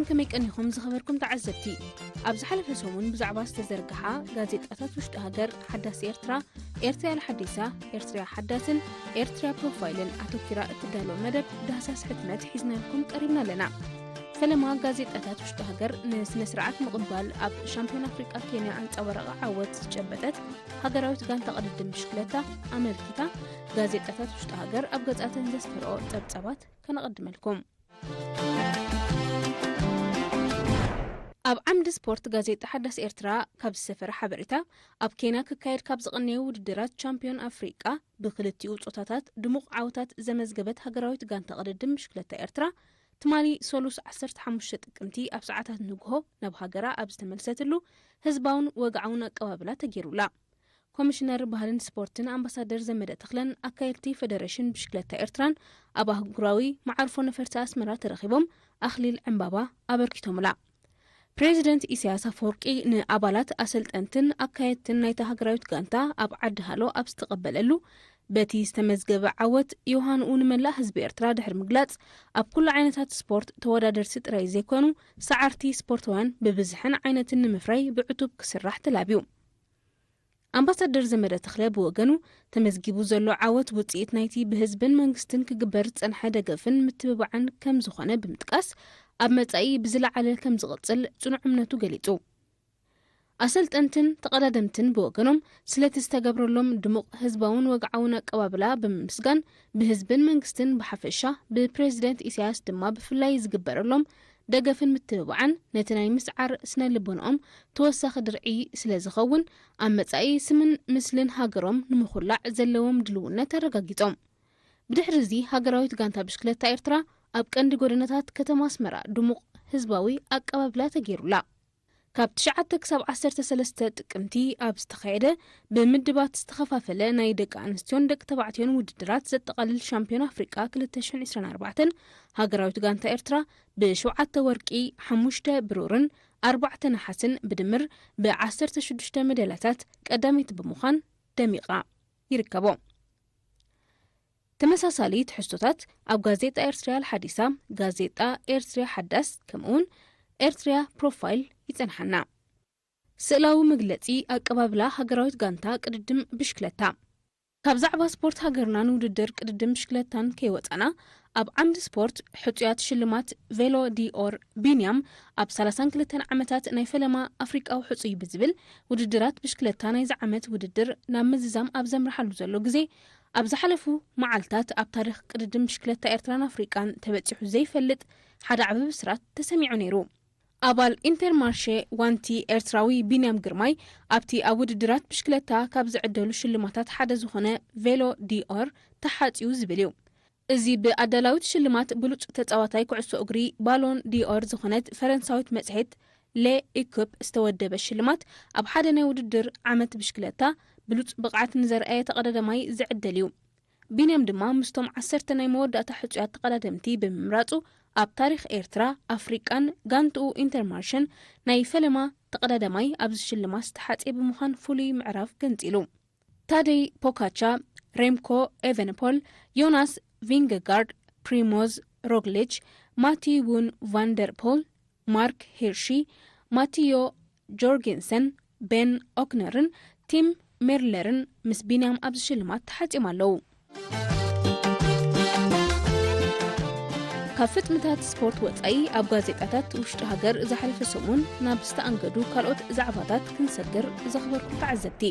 ከመይ ቀኒኹም ዝኸበርኩም ተዓዘብቲ? ኣብ ዝሓለፈ ሰሙን ብዛዕባ ዝተዘርግሓ ጋዜጣታት ውሽጢ ሃገር ሓዳስ ኤርትራ፣ ኤርትርያ ሓዲሳ፣ ኤርትርያ ሓዳስን ኤርትርያ ፕሮፋይልን ኣተኪራ እትዳሎ መደብ ዳህሳስ ሕትመት ሒዝናልኩም ቀሪብና ኣለና። ፈለማ ጋዜጣታት ውሽጢ ሃገር ንስነ ስርዓት ምቕባል ኣብ ሻምፒዮን ኣፍሪቃ ኬንያ ኣንጻባረቐ ዓወት ዝጨበጠት ሃገራዊት ጋንታ ቅድድም ብሽክለታ ኣመልኪታ ጋዜጣታት ውሽጢ ሃገር ኣብ ገጻተን ዘስፈርኦ ጸብጻባት ከነቐድመልኩም። ኣብ ዓምዲ ስፖርት ጋዜጣ ሓዳስ ኤርትራ ካብ ዝሰፈረ ሓበሬታ፣ ኣብ ኬንያ ክካየድ ካብ ዝቐነየ ውድድራት ቻምፒዮን ኣፍሪቃ ብክልቲኡ ጾታታት ድሙቕ ዓወታት ዘመዝገበት ሃገራዊት ጋንታ ቅድድም ብሽክለታ ኤርትራ፣ ትማሊ ሰሉስ ዓሰርተ ሓሙሽተ ጥቅምቲ ኣብ ሰዓታት ንግሆ ናብ ሃገራ ኣብ ዝተመልሰትሉ ህዝባውን ወግዓውን ኣቀባብላ ተገይሩላ። ኮሚሽነር ባህልን ስፖርትን ኣምባሳደር ዘመደ ተኽለን ኣካየድቲ ፈደረሽን ብሽክለታ ኤርትራን ኣብ ኣህጉራዊ መዓርፎ ነፈርቲ ኣስመራ ተረኺቦም ኣኽሊል ዕምባባ ኣበርኪቶምላ። ፕሬዚደንት ኢሳያስ ኣፈወርቂ ንኣባላት፣ ኣሰልጠንትን ኣካየድትን ናይታ ሃገራዊት ጋንታ ኣብ ዓዲ ሃሎ ኣብ ዝተቐበለሉ፣ በቲ ዝተመዝገበ ዓወት ዮሃንኡ ንመላእ ህዝቢ ኤርትራ ድሕሪ ምግላጽ፣ ኣብ ኩሉ ዓይነታት ስፖርት ተወዳደርቲ ጥራይ ዘይኮኑ፣ ሰዓርቲ ስፖርታውያን ብብዝሕን ዓይነትን ንምፍራይ ብዕቱብ ክስራሕ ተላብዩ። ኣምባሳደር ዘመደ ተኽለ ብወገኑ፣ ተመዝጊቡ ዘሎ ዓወት ውጽኢት ናይቲ ብህዝብን መንግስትን ክግበር ዝጸንሐ ደገፍን ምትብባዕን ከም ዝኾነ ብምጥቃስ፣ ኣብ መጻኢ ብዝለዓለ ከም ዝቕጽል ጽኑዕ እምነቱ ገሊጹ። ኣሰልጠንትን ተቐዳደምትን ብወገኖም፣ ስለቲ ዝተገብረሎም ድሙቕ ህዝባውን ወግዓውን ኣቀባብላ ብምምስጋን፣ ብህዝብን መንግስትን ብሓፈሻ፣ ብፕሬዚደንት ኢሳያስ ድማ ብፍላይ ዝግበረሎም ደገፍን ምትብባዕን ነቲ ናይ ምስዓር ስነ ልቦንኦም ተወሳኺ ድርዒ ስለ ዝኸውን፣ ኣብ መጻኢ ስምን ምስልን ሃገሮም ንምኹላዕ ዘለዎም ድልውነት ኣረጋጊጾም። ብድሕሪ እዚ፣ ሃገራዊት ጋንታ ብሽክለታ ኤርትራ ኣብ ቀንዲ ጎደናታት ከተማ ኣስመራ ድሙቕ ህዝባዊ ኣቀባብላ ተገይሩላ። ካብ ትሽዓተ ክሳብ ዓሰርተ ሰለስተ ጥቅምቲ ኣብ ዝተኻየደ ብምድባት ዝተኸፋፈለ ናይ ደቂ ኣንስትዮን ደቂ ተባዕትዮን ውድድራት ዘጠቓልል ሻምፒዮን ኣፍሪቃ ክልተ ሽሕን ዕስራን ኣርባዕተን፣ ሃገራዊት ጋንታ ኤርትራ ብሸውዓተ ወርቂ፣ ሓሙሽተ ብሩርን ኣርባዕተ ነሓስን ብድምር ብዓሰርተ ሽዱሽተ መዳልያታት ቀዳመይቲ ብምዃን ደሚቓ ይርከቦ። ተመሳሳሊ ትሕዝቶታት ኣብ ጋዜጣ ኤርትርያ ሓዲሳ፣ ጋዜጣ ኤርትርያ ሓዳስ፣ ከምኡውን ኤርትርያ ፕሮፋይል ይጸንሓና። ስእላዊ መግለጺ ኣቀባብላ ሃገራዊት ጋንታ ቅድድም ብሽክለታ። ካብ ዛዕባ ስፖርት ሃገርናን ውድድር ቅድድም ብሽክለታን ከይወጻና፣ ኣብ ዓምዲ ስፖርት ሕጹያት ሽልማት ቬሎ ዲ ኦር ቢንያም ኣብ ሰላሳን ክልተን ዓመታት ናይ ፈለማ ኣፍሪቃዊ ሕጹይ ብዝብል ውድድራት ብሽክለታ ናይዚ ዓመት ውድድር ናብ ምዝዛም ኣብ ዘምርሓሉ ዘሎ ግዜ፣ ኣብ ዝሓለፉ መዓልታት ኣብ ታሪኽ ቅድድም ብሽክለታ ኤርትራን ኣፍሪቃን ተበጺሑ ዘይፈልጥ ሓደ ዓቢ ብስራት ተሰሚዑ ነይሩ። ኣባል ኢንተርማርሼ ዋንቲ ኤርትራዊ ቢንያም ግርማይ ኣብቲ ኣብ ውድድራት ብሽክለታ ካብ ዝዕደሉ ሽልማታት ሓደ ዝኾነ ቬሎ ዲኦር ተሓጽዩ ዝብል እዩ። እዚ ብኣዳላዊት ሽልማት ብሉጽ ተጻዋታይ ኩዕሶ እግሪ ባሎን ዲኦር ዝኾነት ፈረንሳዊት መጽሔት ሌ ኢኩፕ ዝተወደበ ሽልማት፣ ኣብ ሓደ ናይ ውድድር ዓመት ብሽክለታ ብሉጽ ብቕዓት ንዘርኣየ ተቐዳዳማይ ዝዕደል እዩ። ቢንያም ድማ ምስቶም ዓሰርተ ናይ መወዳእታ ሕጹያት ተቐዳደምቲ ብምምራጹ፣ ኣብ ታሪኽ ኤርትራ፣ ኣፍሪቃን ጋንትኡ ኢንተርማርሸን ናይ ፈለማ ተቐዳዳማይ ኣብዚ ሽልማት ዝተሓጽየ ብምዃን ፍሉይ ምዕራፍ ገንጺሉ። ታደይ ፖካቻ፣ ሬምኮ ኤቨነፖል፣ ዮናስ ቪንገጋርድ፣ ፕሪሞዝ ሮግሊች፣ ማቲ ዉን ቫንደርፖል፣ ማርክ ሂርሺ፣ ማቲዮ ጆርጌንሰን፣ ቤን ኦክነርን ቲም ሜርለርን ምስ ቢንያም ኣብዚ ሽልማት ተሓጺኦም ኣለዉ። ካብ ፍጽምታት ስፖርት ወጻኢ፣ ኣብ ጋዜጣታት ውሽጢ ሃገር ዝሓለፈ ሰሙን ናብ ዝተኣንገዱ ካልኦት ዛዕባታት ክንሰግር፣ ዝኸበርኩም ተዓዘብቲ።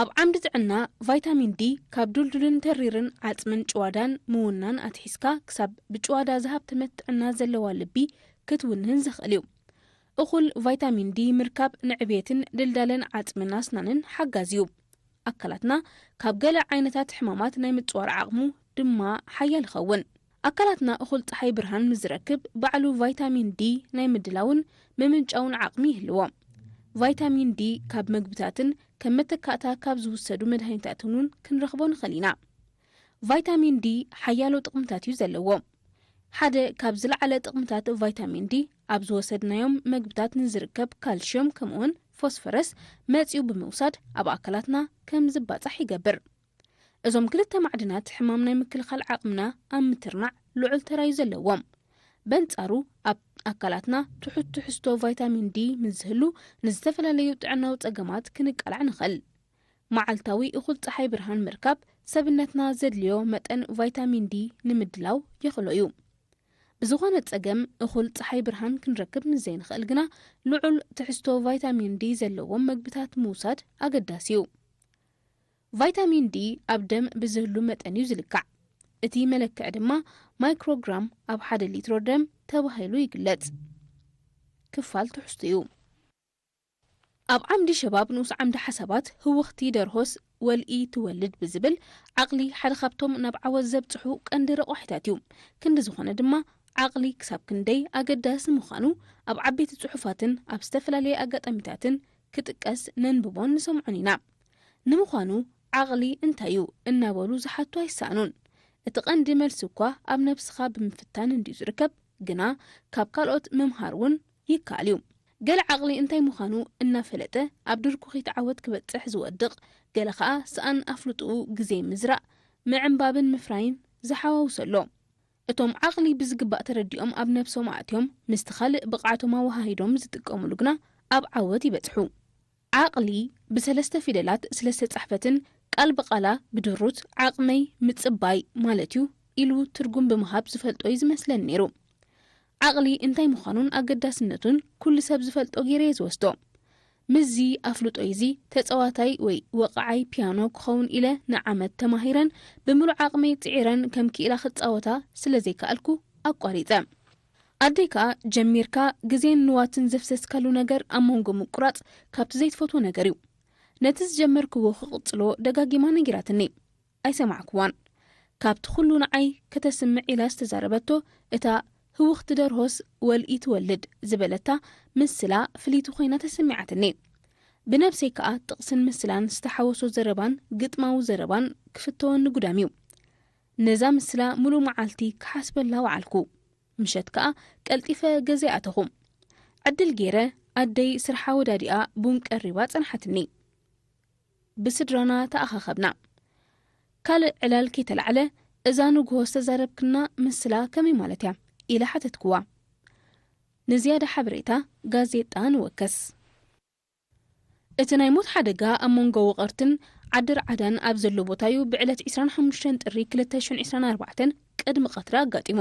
ኣብ ዓምዲ ጥዕና፣ ቫይታሚን ዲ ካብ ዱልዱልን ተሪርን ዓጽምን ጭዋዳን ምውናን ኣትሒዝካ፣ ክሳብ ብጭዋዳ ዝሃብተመት ጥዕና ዘለዋ ልቢ ክትውንን ዘኽእል እዩ። እኹል ቫይታሚን ዲ ምርካብ ንዕብየትን ድልዳለን ዓጽምን ኣስናንን ሓጋዚ እዩ። ኣካላትና ካብ ገለ ዓይነታት ሕማማት ናይ ምጽዋር ዓቕሙ ድማ ሓያል ይኸውን። ኣካላትና እኹል ጸሓይ ብርሃን ምስ ዝረክብ፣ ባዕሉ ቫይታሚን ዲ ናይ ምድላውን ምምንጫውን ዓቕሚ ይህልዎ። ቫይታሚን ዲ ካብ መግብታትን ከም መተካእታ ካብ ዝውሰዱ መድሃኒታትን እውን ክንረኽቦ ንኽእል ኢና። ቫይታሚን ዲ ሓያሎ ጥቕምታት እዩ ዘለዎ። ሓደ ካብ ዝለዓለ ጥቕምታት ቫይታሚን ዲ፣ ኣብ ዝወሰድናዮም መግብታት ንዝርከብ ካልሽዮም ከምኡውን ፎስፈረስ መጺኡ ብምውሳድ ኣብ ኣካላትና ከም ዝባጻሕ ይገብር። እዞም ክልተ ማዕድናት ሕማም ናይ ምክልኻል ዓቕምና ኣብ ምትርናዕ ልዑል ተራዩ ዘለዎም። በንጻሩ ኣብ ኣካላትና ትሑት ትሕዝቶ ቫይታሚን ዲ ምስ ዝህሉ ንዝተፈላለዩ ጥዕናዊ ጸገማት ክንቃላዕ ንኽእል። መዓልታዊ እኹል ጸሓይ ብርሃን ምርካብ ሰብነትና ዘድልዮ መጠን ቫይታሚን ዲ ንምድላው የኽእሎ እዩ። ብዝኾነ ጸገም እኹል ጸሓይ ብርሃን ክንረክብ ምስ ዘይንኽእል ግና ልዑል ትሕዝቶ ቫይታሚን ዲ ዘለዎም መግብታት ምውሳድ ኣገዳሲ እዩ። ቫይታሚን ዲ ኣብ ደም ብዝህሉ መጠን እዩ ዝልካዕ። እቲ መለክዒ ድማ ማይክሮግራም ኣብ ሓደ ሊትሮ ደም ተባሂሉ ይግለጽ። ክፋል ትሕዝቶ እዩ። ኣብ ዓምዲ ሸባብ ንኡስ ዓምዲ ሓሳባት ህውኽቲ ደርሆስ ወልኢ ትወልድ ብዝብል ዓቕሊ ሓደ ካብቶም ናብ ዓወት ዘብጽሑ ቀንዲ ረቋሒታት እዩ። ክንዲ ዝኾነ ድማ ዓቕሊ ክሳብ ክንደይ ኣገዳሲ ምዃኑ ኣብ ዓበይቲ ጽሑፋትን ኣብ ዝተፈላለየ ኣጋጣሚታትን ክጥቀስ ነንብቦን ንሰምዖን ኢና። ንምዃኑ ዓቕሊ እንታይ እዩ እናበሉ ዝሓቱ ኣይሰኣኑን። እቲ ቀንዲ መልሲ እኳ ኣብ ነብስኻ ብምፍታን እንድዩ ዝርከብ፣ ግና ካብ ካልኦት ምምሃር እውን ይከኣል እዩ። ገለ ዓቕሊ እንታይ ምዃኑ እናፈለጠ ኣብ ድርኩኺት ዓወት ክበጽሕ ዝወድቕ፣ ገለ ኸኣ ሰኣን ኣፍልጥኡ ግዜ ምዝራእ፣ ምዕንባብን ምፍራይን ዝሓዋውሰ ኣሎ። እቶም ዓቕሊ ብዝግባእ ተረዲኦም ኣብ ነብሶም ኣእትዮም ምስቲ ካልእ ብቕዓቶም ኣወሃሂዶም ዝጥቀሙሉ ግና ኣብ ዓወት ይበጽሑ። ዓቕሊ ብሰለስተ ፊደላት ስለ ዝተጻሕፈትን ቃል ብቓላ ብድሩት ዓቕመይ ምጽባይ ማለት እዩ ኢሉ ትርጉም ብምሃብ ዝፈልጦ እዩ ዝመስለኒ ነይሩ። ዓቕሊ እንታይ ምዃኑን ኣገዳስነቱን ኩሉ ሰብ ዝፈልጦ ገይረ እየ ዝወስዶ። ምስዚ ኣፍልጦይ እዚ ተጻዋታይ ወይ ወቕዓይ ፒያኖ ክኸውን ኢለ ንዓመት ተማሂረን ብምሉእ ዓቕመይ ጽዒረን ከም ክኢላ ክጻወታ ስለ ዘይከኣልኩ ኣቋሪጸ። ኣደይ ከኣ ጀሚርካ ግዜን ንዋትን ዘፍሰስካሉ ነገር ኣብ መንጎ ምቁራጽ ካብቲ ዘይትፈትዎ ነገር እዩ። ነቲ ዝጀመርክዎ ክቕጽሎ ደጋጊማ ነጊራትኒ። ኣይሰማዕክዋን። ካብቲ ኩሉ ንዓይ ከተስምዕ ኢላ ዝተዛረበቶ እታ ህውኽቲ ደርሆስ ወልኢ ትወልድ ዝበለታ ምስላ ፍልይቲ ኮይና ተሰሚዓትኒ። ብነብሰይ ከኣ ጥቕስን ምስላን ዝተሓወሶ ዘረባን ግጥማዊ ዘረባን ክፍተወኒ ጉዳም እዩ። ነዛ ምስላ ሙሉእ መዓልቲ ክሓስበላ ወዓልኩ። ምሸት ከኣ ቀልጢፈ ገዛይ ኣተኹ። ዕድል ገይረ ኣደይ ስርሓ ወዳዲኣ ቡን ቀሪባ ጸንሓትኒ። ብስድራና ተኣኻኸብና። ካልእ ዕላል ከይተላዕለ፣ "እዛ ንግሆ ዝተዛረብክና ምስላ ከመይ ማለት እያ?" ኢለ ሓተትክዋ። ንዝያዳ ሓበሬታ ጋዜጣ ንወከስ። እቲ ናይ ሞት ሓደጋ ኣብ መንጎ ውቐርትን ዓድር ዓዳን ኣብ ዘሎ ቦታ እዩ ብዕለት ዕስራን ሓሙሽተን ጥሪ ክልተ ሽሕን ዕስራን ኣርባዕተን ቅድሚ ቀትሪ ኣጋጢሙ።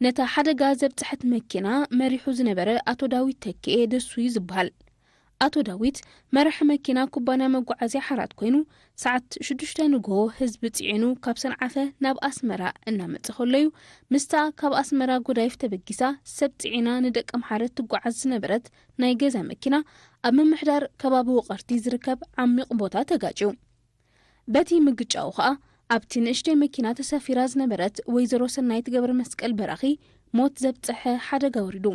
ነታ ሓደጋ ዘብጽሐት መኪና መሪሑ ዝነበረ ኣቶ ዳዊት ተኪኤ ደሱ እዩ ዝበሃል። ኣቶ ዳዊት መራሒ መኪና ኩባንያ መጓዓዝያ ሓራት ኮይኑ፣ ሰዓት ሽዱሽተ ንግሆ ህዝቢ ጽዒኑ ካብ ሰንዓፈ ናብ ኣስመራ እናመጸ ከሎ እዩ፣ ምስታ ካብ ኣስመራ ጎዳይፍ ተበጊሳ ሰብ ጽዒና ንደቀምሓረ ትጓዓዝ ዝነበረት ናይ ገዛ መኪና ኣብ ምምሕዳር ከባቢ ውቐርቲ ዝርከብ ዓሚቕ ቦታ ተጋጭዩ። በቲ ምግጫኡ ኸኣ ኣብቲ ንእሽተይ መኪና ተሳፊራ ዝነበረት ወይዘሮ ሰናይት ገብረ መስቀል በራኺ ሞት ዘብጽሐ ሓደጋ ወሪዱ።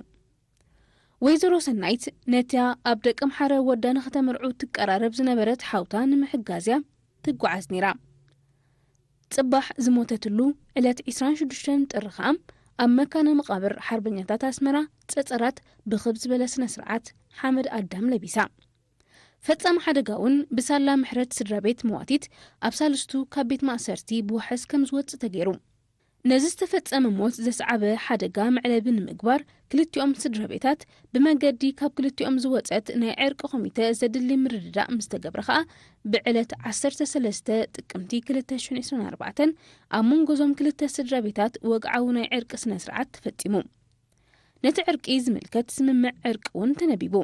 ወይዘሮ ሰናይት ነታ ኣብ ደቀምሓረ ወዳ ንኽተመርዑ ትቀራረብ ዝነበረት ሓውታ ንምሕጋዝ እያ ትጓዓዝ ነይራ። ጽባሕ ዝሞተትሉ ዕለት ዕስራን ሽዱሽተን ጥሪ ኸኣ ኣብ መካነ መቓብር ሓርበኛታት ኣስመራ ጸጸራት ብኽብ ዝበለ ስነ ስርዓት ሓመድ ኣዳም ለቢሳ። ፈጻሚ ሓደጋ እውን ብሳላ ምሕረት ስድራ ቤት መዋቲት ኣብ ሳልስቱ ካብ ቤት ማእሰርቲ ብዋሕስ ከም ዝወጽእ ተገይሩ። ነዚ ዝተፈጸመ ሞት ዘስዓበ ሓደጋ መዕለቢ ንምግባር ክልቲኦም ስድራ ቤታት ብመገዲ ካብ ክልቲኦም ዝወጸት ናይ ዕርቂ ኮሚተ ዘድሊ ምርድዳእ ምስ ተገብረ ኸኣ ብዕለት ዓሰርተ ሰለስተ ጥቅምቲ ክልተ ሽሕን ዕስራን ኣርባዕተን ኣብ መንጎ እዞም ክልተ ስድራ ቤታት ወግዓዊ ናይ ዕርቂ ስነ ስርዓት ተፈጺሙ። ነቲ ዕርቂ ዝምልከት ስምምዕ ዕርቂ እውን ተነቢቡ።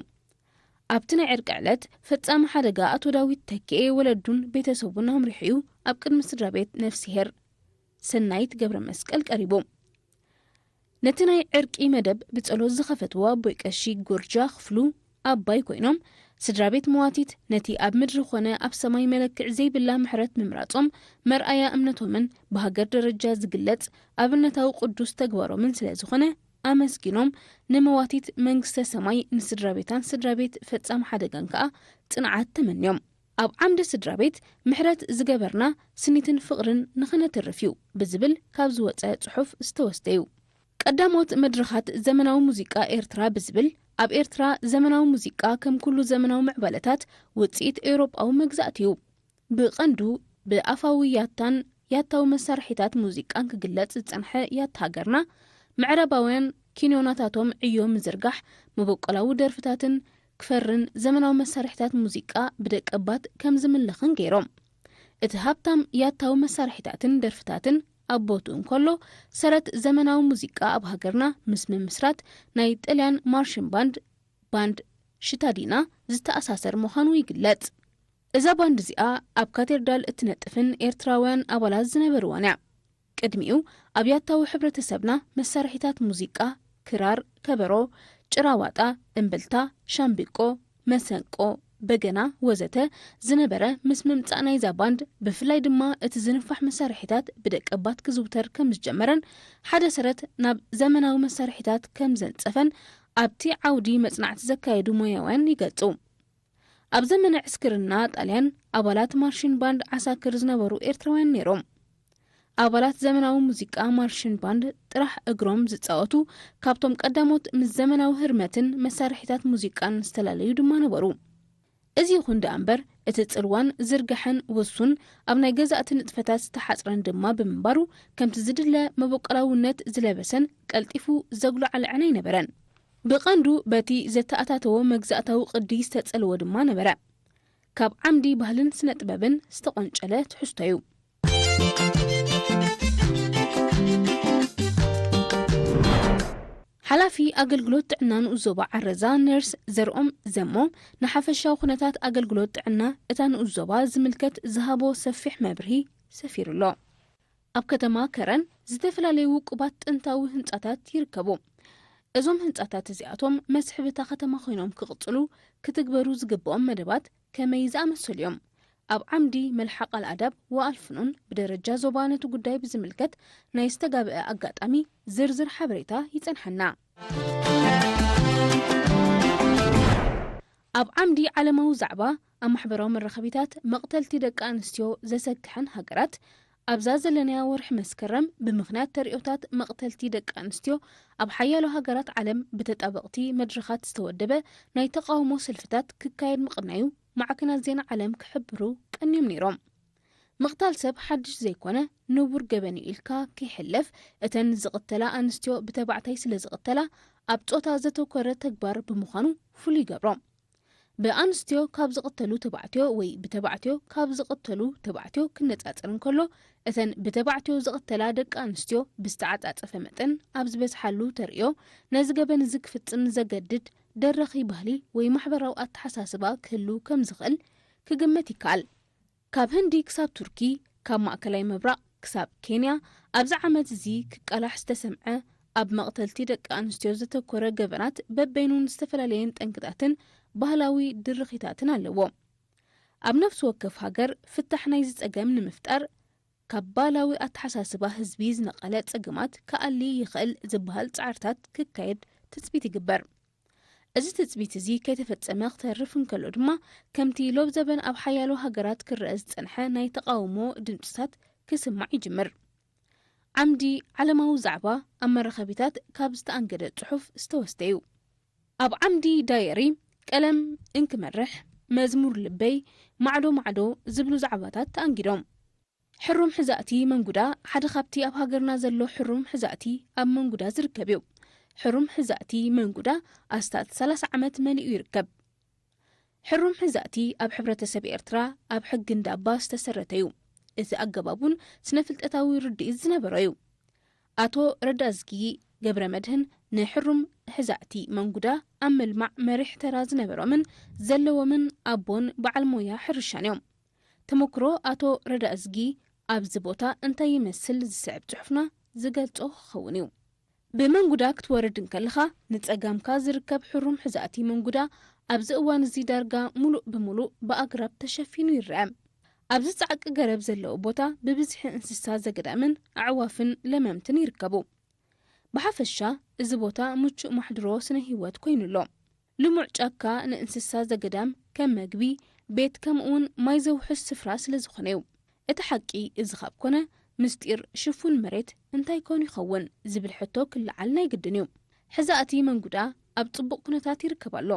ኣብቲ ናይ ዕርቂ ዕለት ፈጻሚ ሓደጋ ኣቶ ዳዊት ተኪኤ ወለዱን ቤተሰቡን ኣምሪሑ እዩ ኣብ ቅድሚ ስድራ ቤት ነፍስሄር ሰናይት ገብረ መስቀል ቀሪቡ። ነቲ ናይ ዕርቂ መደብ ብጸሎት ዝኸፈትዎ ኣቦይ ቀሺ ጎርጃ ክፍሉ ኣባይ ኮይኖም፣ ስድራ ቤት መዋቲት ነቲ ኣብ ምድሪ ኾነ ኣብ ሰማይ መለክዕ ዘይብላ ምሕረት ምምራጾም መርኣያ እምነቶምን ብሃገር ደረጃ ዝግለጽ ኣብነታዊ ቅዱስ ተግባሮምን ስለ ዝኾነ ኣመስጊኖም፣ ንመዋቲት መንግስተ ሰማይ፣ ንስድራ ቤታን ስድራ ቤት ፈጻሚ ሓደጋን ከኣ ጽንዓት ተመንዮም። ኣብ ዓምዲ ስድራ ቤት ምሕረት ዝገበርና ስኒትን ፍቕርን ንኽነትርፍ እዩ ብዝብል ካብ ዝወጸ ጽሑፍ ዝተወስደ እዩ። ቀዳሞት መድረኻት ዘመናዊ ሙዚቃ ኤርትራ ብዝብል፣ ኣብ ኤርትራ ዘመናዊ ሙዚቃ ከም ኩሉ ዘመናዊ ምዕባለታት ውጽኢት ኤውሮጳዊ መግዛእቲ እዩ። ብቐንዱ ብኣፋዊ ያታን ያታዊ መሳርሒታት ሙዚቃን ክግለጽ ዝጸንሐ ያታ ሃገርና፣ ምዕራባውያን ኪኖናታቶም ዕዮ ምዝርጋሕ፣ መበቆላዊ ደርፍታትን ክፈርን ዘመናዊ መሳርሒታት ሙዚቃ ብደቀባት ከም ዝምልኽን ገይሮም። እቲ ሃብታም ያታዊ መሳርሒታትን ደርፍታትን ኣብ ቦትኡ እንከሎ፣ ሰረት ዘመናዊ ሙዚቃ ኣብ ሃገርና ምስ ምምስራት ናይ ጥልያን ማርሽን ባንድ፣ ባንድ ሽታዲና ዝተኣሳሰር ምዃኑ ይግለጽ። እዛ ባንድ እዚኣ ኣብ ካቴድራል እትነጥፍን ኤርትራውያን ኣባላት ዝነበርዋን እያ። ቅድሚኡ ኣብ ያታዊ ሕብረተሰብና መሳርሒታት ሙዚቃ፣ ክራር፣ ከበሮ፣ ጭራዋጣ፣ እምብልታ፣ ሻምቢቆ፣ መሰንቆ፣ በገና ወዘተ ዝነበረ፣ ምስ ምምጻእ ናይዛ ባንድ፣ ብፍላይ ድማ እቲ ዝንፋሕ መሳርሒታት ብደቀባት ክዝውተር ከም ዝጀመረን ሓደ ሰረት ናብ ዘመናዊ መሳርሒታት ከም ዘንጸፈን ኣብቲ ዓውዲ መጽናዕቲ ዘካየዱ ሞያውያን ይገልጹ። ኣብ ዘመነ ዕስክርና ጣልያን፣ ኣባላት ማርሽን ባንድ ዓሳክር ዝነበሩ ኤርትራውያን ነይሮም። ኣባላት ዘመናዊ ሙዚቃ ማርሽን ባንድ ጥራሕ እግሮም ዝጻወቱ፣ ካብቶም ቀዳሞት ምስ ዘመናዊ ህርመትን መሳርሒታት ሙዚቃን ዝተላለዩ ድማ ነበሩ። እዚ ይኹን ደኣ እምበር፣ እቲ ጽልዋን ዝርጋሐን ውሱን፣ ኣብ ናይ ገዛእቲ ንጥፈታት ዝተሓጽረን ድማ ብምንባሩ፣ ከምቲ ዝድለ መበቆላውነት ዝለበሰን ቀልጢፉ ዘጉላዕልዐን ኣይነበረን። ብቐንዱ በቲ ዘተኣታተዎ መግዛእታዊ ቅዲ ዝተጸልወ ድማ ነበረ። ካብ ዓምዲ ባህልን ስነ ጥበብን ዝተቖንጨለ ትሕዝቶ እዩ። ሓላፊ ኣገልግሎት ጥዕና ንኡስ ዞባ ዓረዛ ነርስ ዘርኦም ዘሞ፣ ንሓፈሻዊ ኩነታት ኣገልግሎት ጥዕና እታ ንኡስ ዞባ ዝምልከት ዝሃቦ ሰፊሕ መብርሂ ሰፊሩ ኣሎ። ኣብ ከተማ ከረን ዝተፈላለዩ ውቁባት ጥንታዊ ህንጻታት ይርከቡ። እዞም ህንጻታት እዚኣቶም መስሕብ እታ ከተማ ኮይኖም ክቕጽሉ ክትግበሩ ዝግብኦም መደባት ከመይ ዝኣመሰሉ እዮም? ኣብ ዓምዲ መልሓቕ ኣልኣዳብ ወኣልፍኑን ብደረጃ ዞባ ነቲ ጉዳይ ብዝምልከት ናይ ዝተጋብአ ኣጋጣሚ ዝርዝር ሓበሬታ ይጸንሓና። ኣብ ዓምዲ ዓለማዊ ዛዕባ ኣብ ማሕበራዊ መራኸቢታት መቕተልቲ ደቂ ኣንስትዮ ዘሰክሐን ሃገራት ኣብዛ ዘለናያ ወርሒ መስከረም ብምኽንያት ተርእዮታት መቕተልቲ ደቂ ኣንስትዮ ኣብ ሓያሎ ሃገራት ዓለም ብተጣበቕቲ መድረኻት ዝተወደበ ናይ ተቓውሞ ሰልፍታት ክካየድ ምቕናዩ ማዕከናት ዜና ዓለም ክሕብሩ ቀንዮም ነይሮም። ምቕታል ሰብ ሓድሽ ዘይኮነ ንቡር ገበን እዩ ኢልካ ከይሕለፍ፣ እተን ዝቕተላ ኣንስትዮ ብተባዕታይ ስለ ዝቕተላ ኣብ ጾታ ዘተኮረ ተግባር ብምዃኑ ፍሉይ ይገብሮ። ብኣንስትዮ ካብ ዝቕተሉ ተባዕትዮ ወይ ብተባዕትዮ ካብ ዝቕተሉ ተባዕትዮ ክነጻጸር እንከሎ፣ እተን ብተባዕትዮ ዝቕተላ ደቂ ኣንስትዮ ብዝተዓጻጸፈ መጠን ኣብ ዝበዝሓሉ ተርእዮ፣ ነዚ ገበን እዚ ክፍጽም ዘገድድ ደረኺ ባህሊ ወይ ማሕበራዊ ኣተሓሳስባ ክህሉ ከም ዝኽእል ክግመት ይከኣል። ካብ ህንዲ ክሳብ ቱርኪ፣ ካብ ማእከላይ ምብራቕ ክሳብ ኬንያ፣ ኣብዚ ዓመት እዚ ክቃላሕ ዝተሰምዐ ኣብ መቕተልቲ ደቂ ኣንስትዮ ዘተኮረ ገበናት በበይኑን ዝተፈላለየን ጠንቅታትን ባህላዊ ድርኺታትን ኣለዎ። ኣብ ነፍሲ ወከፍ ሃገር ፍታሕ ናይዚ ጸገም ንምፍጣር ካብ ባህላዊ ኣተሓሳስባ ህዝቢ ዝነቐለ ጸገማት ክኣሊ ይኽእል ዝበሃል ጻዕርታት ክካየድ ትጽቢት ይግበር። እዚ ትጽቢት እዚ ከይተፈጸመ ክተርፍ እንከሎ ድማ፣ ከምቲ ሎብ ዘበን ኣብ ሓያሎ ሃገራት ክረአ ዝጸንሐ ናይ ተቓውሞ ድምጽታት ክስማዕ ይጅምር። ዓምዲ ዓለማዊ ዛዕባ ኣብ መራኸቢታት ካብ ዝተኣንገደ ጽሑፍ ዝተወስደ እዩ። ኣብ ዓምዲ ዳየሪ፣ ቀለም እንክመርሕ፣ መዝሙር ልበይ፣ ማዕዶ ማዕዶ ዝብሉ ዛዕባታት ተኣንጊዶም። ሕሩም ሕዛእቲ መንጉዳ ሓደ ካብቲ ኣብ ሃገርና ዘሎ ሕሩም ሕዛእቲ ኣብ መንጉዳ ዝርከብ እዩ። ሕሩም ሕዛእቲ መንጉዳ ኣስታት ሰላሳ ዓመት መሊኡ ይርከብ። ሕሩም ሕዛእቲ ኣብ ሕብረተሰብ ኤርትራ ኣብ ሕጊ እንዳባ ዝተሰረተ እዩ። እቲ ኣገባብ እውን ስነ ፍልጠታዊ ርድኢት ዝነበሮ እዩ። ኣቶ ረዳዝጊ ገብረ መድህን ንሕሩም ሕዛእቲ መንጉዳ ኣብ ምልማዕ መሪሕ ተራ ዝነበሮምን ዘለዎምን ኣቦን በዓል ሞያ ሕርሻን እዮም። ተመክሮ ኣቶ ረዳእዝጊ ኣብዚ ቦታ እንታይ ይመስል ዝስዕብ ጽሑፍና ዝገልጾ ክኸውን እዩ። ብመንጉዳ ክትወርድ እንከለኻ ንጸጋምካ ዝርከብ ሕሩም ሕዛእቲ መንጉዳ ኣብዚ እዋን እዚ ዳርጋ ሙሉእ ብሙሉእ ብኣግራብ ተሸፊኑ ይረአ። ኣብዚ ጻዕቂ ገረብ ዘለዎ ቦታ ብብዝሒ እንስሳ ዘገዳምን ኣዕዋፍን ለመምትን ይርከቡ። ብሓፈሻ እዚ ቦታ ምቹእ ማሕድሮ ስነ ህይወት ኮይኑ ኣሎ። ልሙዕ ጫካ ንእንስሳ ዘገዳም ከም መግቢ፣ ቤት ከምኡውን ማይ ዘውሕስ ስፍራ ስለ ዝኾነ እዩ። እቲ ሓቂ እዚ ካብ ኮነ ምስጢር ሽፉን መሬት እንታይ ኮን ይኸውን ዝብል ሕቶ ክለዓል ናይ ግድን እዩ። ሕዛእቲ መንጉዳ ኣብ ጽቡቕ ኩነታት ይርከብ ኣሎ።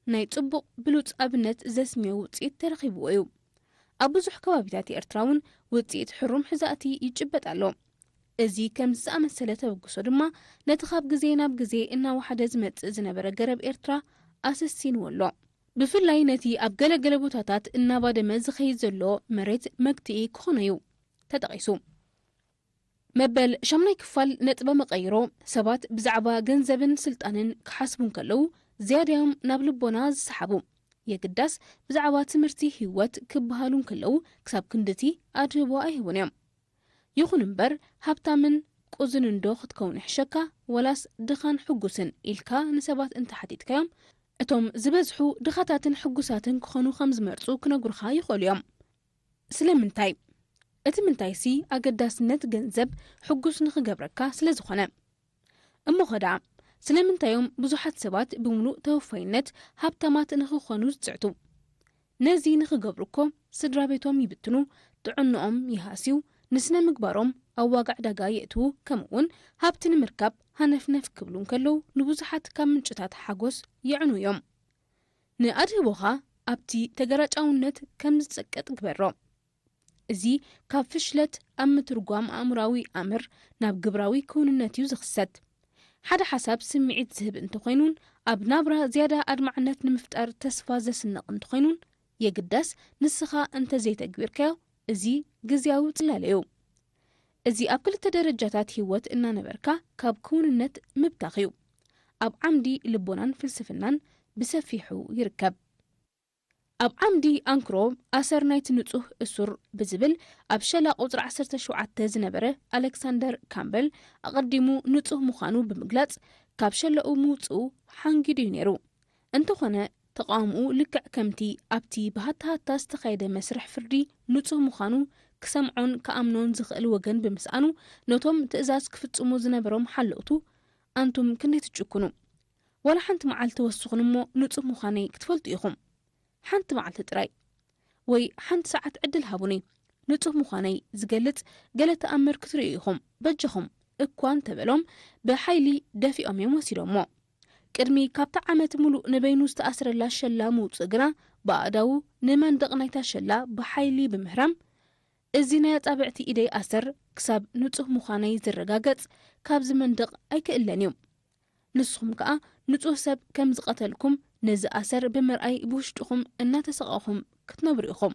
ናይ ጽቡቕ ብሉጽ ኣብነት ዘስምዮ ውጽኢት ተረኺብዎ እዩ። ኣብ ብዙሕ ከባቢታት ኤርትራ እውን ውጽኢት ሕሩም ሕዛእቲ ይጭበጥ ኣሎ። እዚ ከምዚ ዝኣመሰለ ተበግሶ ድማ ነቲ ካብ ግዜ ናብ ግዜ እናወሓደ ዝመጽእ ዝነበረ ገረብ ኤርትራ ኣሰሲንዎ ኣሎ። ብፍላይ ነቲ ኣብ ገለገለ ቦታታት እናባደመ ዝኸይድ ዘሎ መሬት መግትኢ ክኾኖ እዩ ተጠቒሱ። መበል ሻምናይ ክፋል ነጥበ መቐይሮ፣ ሰባት ብዛዕባ ገንዘብን ስልጣንን ክሓስቡ እንከለዉ ዝያዳዮም ናብ ልቦና ዝሰሓቡ፣ የግዳስ ብዛዕባ ትምህርቲ ህይወት ክበሃሉ እንከለዉ ክሳብ ክንድቲ ኣድህቦ ኣይህቡን እዮም። ይኹን እምበር ሃብታምን ቁዝን እንዶ ክትከውን ይሕሸካ ወላስ ድኻን ሕጉስን ኢልካ ንሰባት እንተሓቲትካዮም፣ እቶም ዝበዝሑ ድኻታትን ሕጉሳትን ክኾኑ ከም ዝመርጹ ክነግሩኻ ይኽእሉ እዮም። ስለምንታይ? እቲ ምንታይሲ ኣገዳስነት ገንዘብ ሕጉስ ንኽገብረካ ስለ ዝኾነ። እሞ ኸዳ ስለምንታይ እዮም ብዙሓት ሰባት ብምሉእ ተወፋይነት ሃብታማት ንኽኾኑ ዝጽዕቱ? ነዚ ንኽገብሩ እኮ ስድራ ቤቶም ይብትኑ፣ ጥዕንኦም ይሃስዩ፣ ንስነ ምግባሮም ኣብ ዋጋ ዕዳጋ የእትዉ፣ ከምኡ እውን ሃብቲ ንምርካብ ሃነፍነፍ ክብሉ እንከለዉ ንብዙሓት ካብ ምንጭታት ሓጎስ የዕኑ እዮም። ንኣድህቦኻ ኣብቲ ተገራጫውነት ከም ዝጸቀጥ ግበሮ። እዚ ካብ ፍሽለት ኣብ ምትርጓም ኣእምራዊ ኣምር ናብ ግብራዊ ክውንነት እዩ ዝኽሰት። ሓደ ሓሳብ ስምዒት ዝህብ እንተኾይኑን ኣብ ናብራ ዝያዳ ኣድማዕነት ንምፍጣር ተስፋ ዘስንቕ እንተኾይኑን የግዳስ ንስኻ እንተዘይተግቢርካዮ እዚ ግዝያዊ ጽላለ እዩ። እዚ ኣብ ክልተ ደረጃታት ህይወት እናነበርካ ካብ ክውንነት ምብታኽ እዩ። ኣብ ዓምዲ ልቦናን ፍልስፍናን ብሰፊሑ ይርከብ። ኣብ ዓምዲ ኣንክሮ ኣሰር ናይቲ ንጹህ እሱር ብዝብል ኣብ ሸላ ቁጽሪ ዓሰርተ ሸውዓተ ዝነበረ ኣሌክሳንደር ካምበል ኣቐዲሙ ንጹህ ምዃኑ ብምግላጽ ካብ ሸለኡ ምውጽኡ ሓንጊዱ እዩ ነይሩ። እንተኾነ ተቓውምኡ ልክዕ ከምቲ ኣብቲ ብሃታሃታ ዝተኻየደ መስርሕ ፍርዲ ንጹህ ምዃኑ ክሰምዖን ክኣምኖን ዝኽእል ወገን ብምስኣኑ ነቶም ትእዛዝ ክፍጽሙ ዝነበሮም ሓለውቱ ኣንቱም ክንደይ ትጭክኑ፣ ዋላ ሓንቲ መዓልቲ ወስኹን እሞ ንጹህ ምዃነይ ክትፈልጡ ኢኹም። ሓንቲ መዓልቲ ጥራይ ወይ ሓንቲ ሰዓት ዕድል ሃቡኒ፣ ንጹህ ምዃነይ ዝገልጽ ገለ ተኣምር ክትርእዩ ኢኹም። በጃኹም እኳ እንተበሎም ብሓይሊ ደፊኦም እዮም ወሲዶሞ። ቅድሚ ካብታ ዓመት ሙሉእ ንበይኑ ዝተኣስረላ ሸላ ምውጽእ ግና ብኣእዳዉ ንመንደቕ ናይታ ሸላ ብሓይሊ ብምህራም እዚ ናይ ኣጻብዕቲ ኢደይ ኣሰር ክሳብ ንጹህ ምዃነይ ዝረጋገጽ ካብዚ መንደቕ ኣይክእለን እዩ። ንስኹም ከኣ ንጹህ ሰብ ከም ዝቐተልኩም ነዚ ኣሰር ብምርኣይ ብውሽጥኹም እናተሰቐኹም ክትነብሩ ኢኹም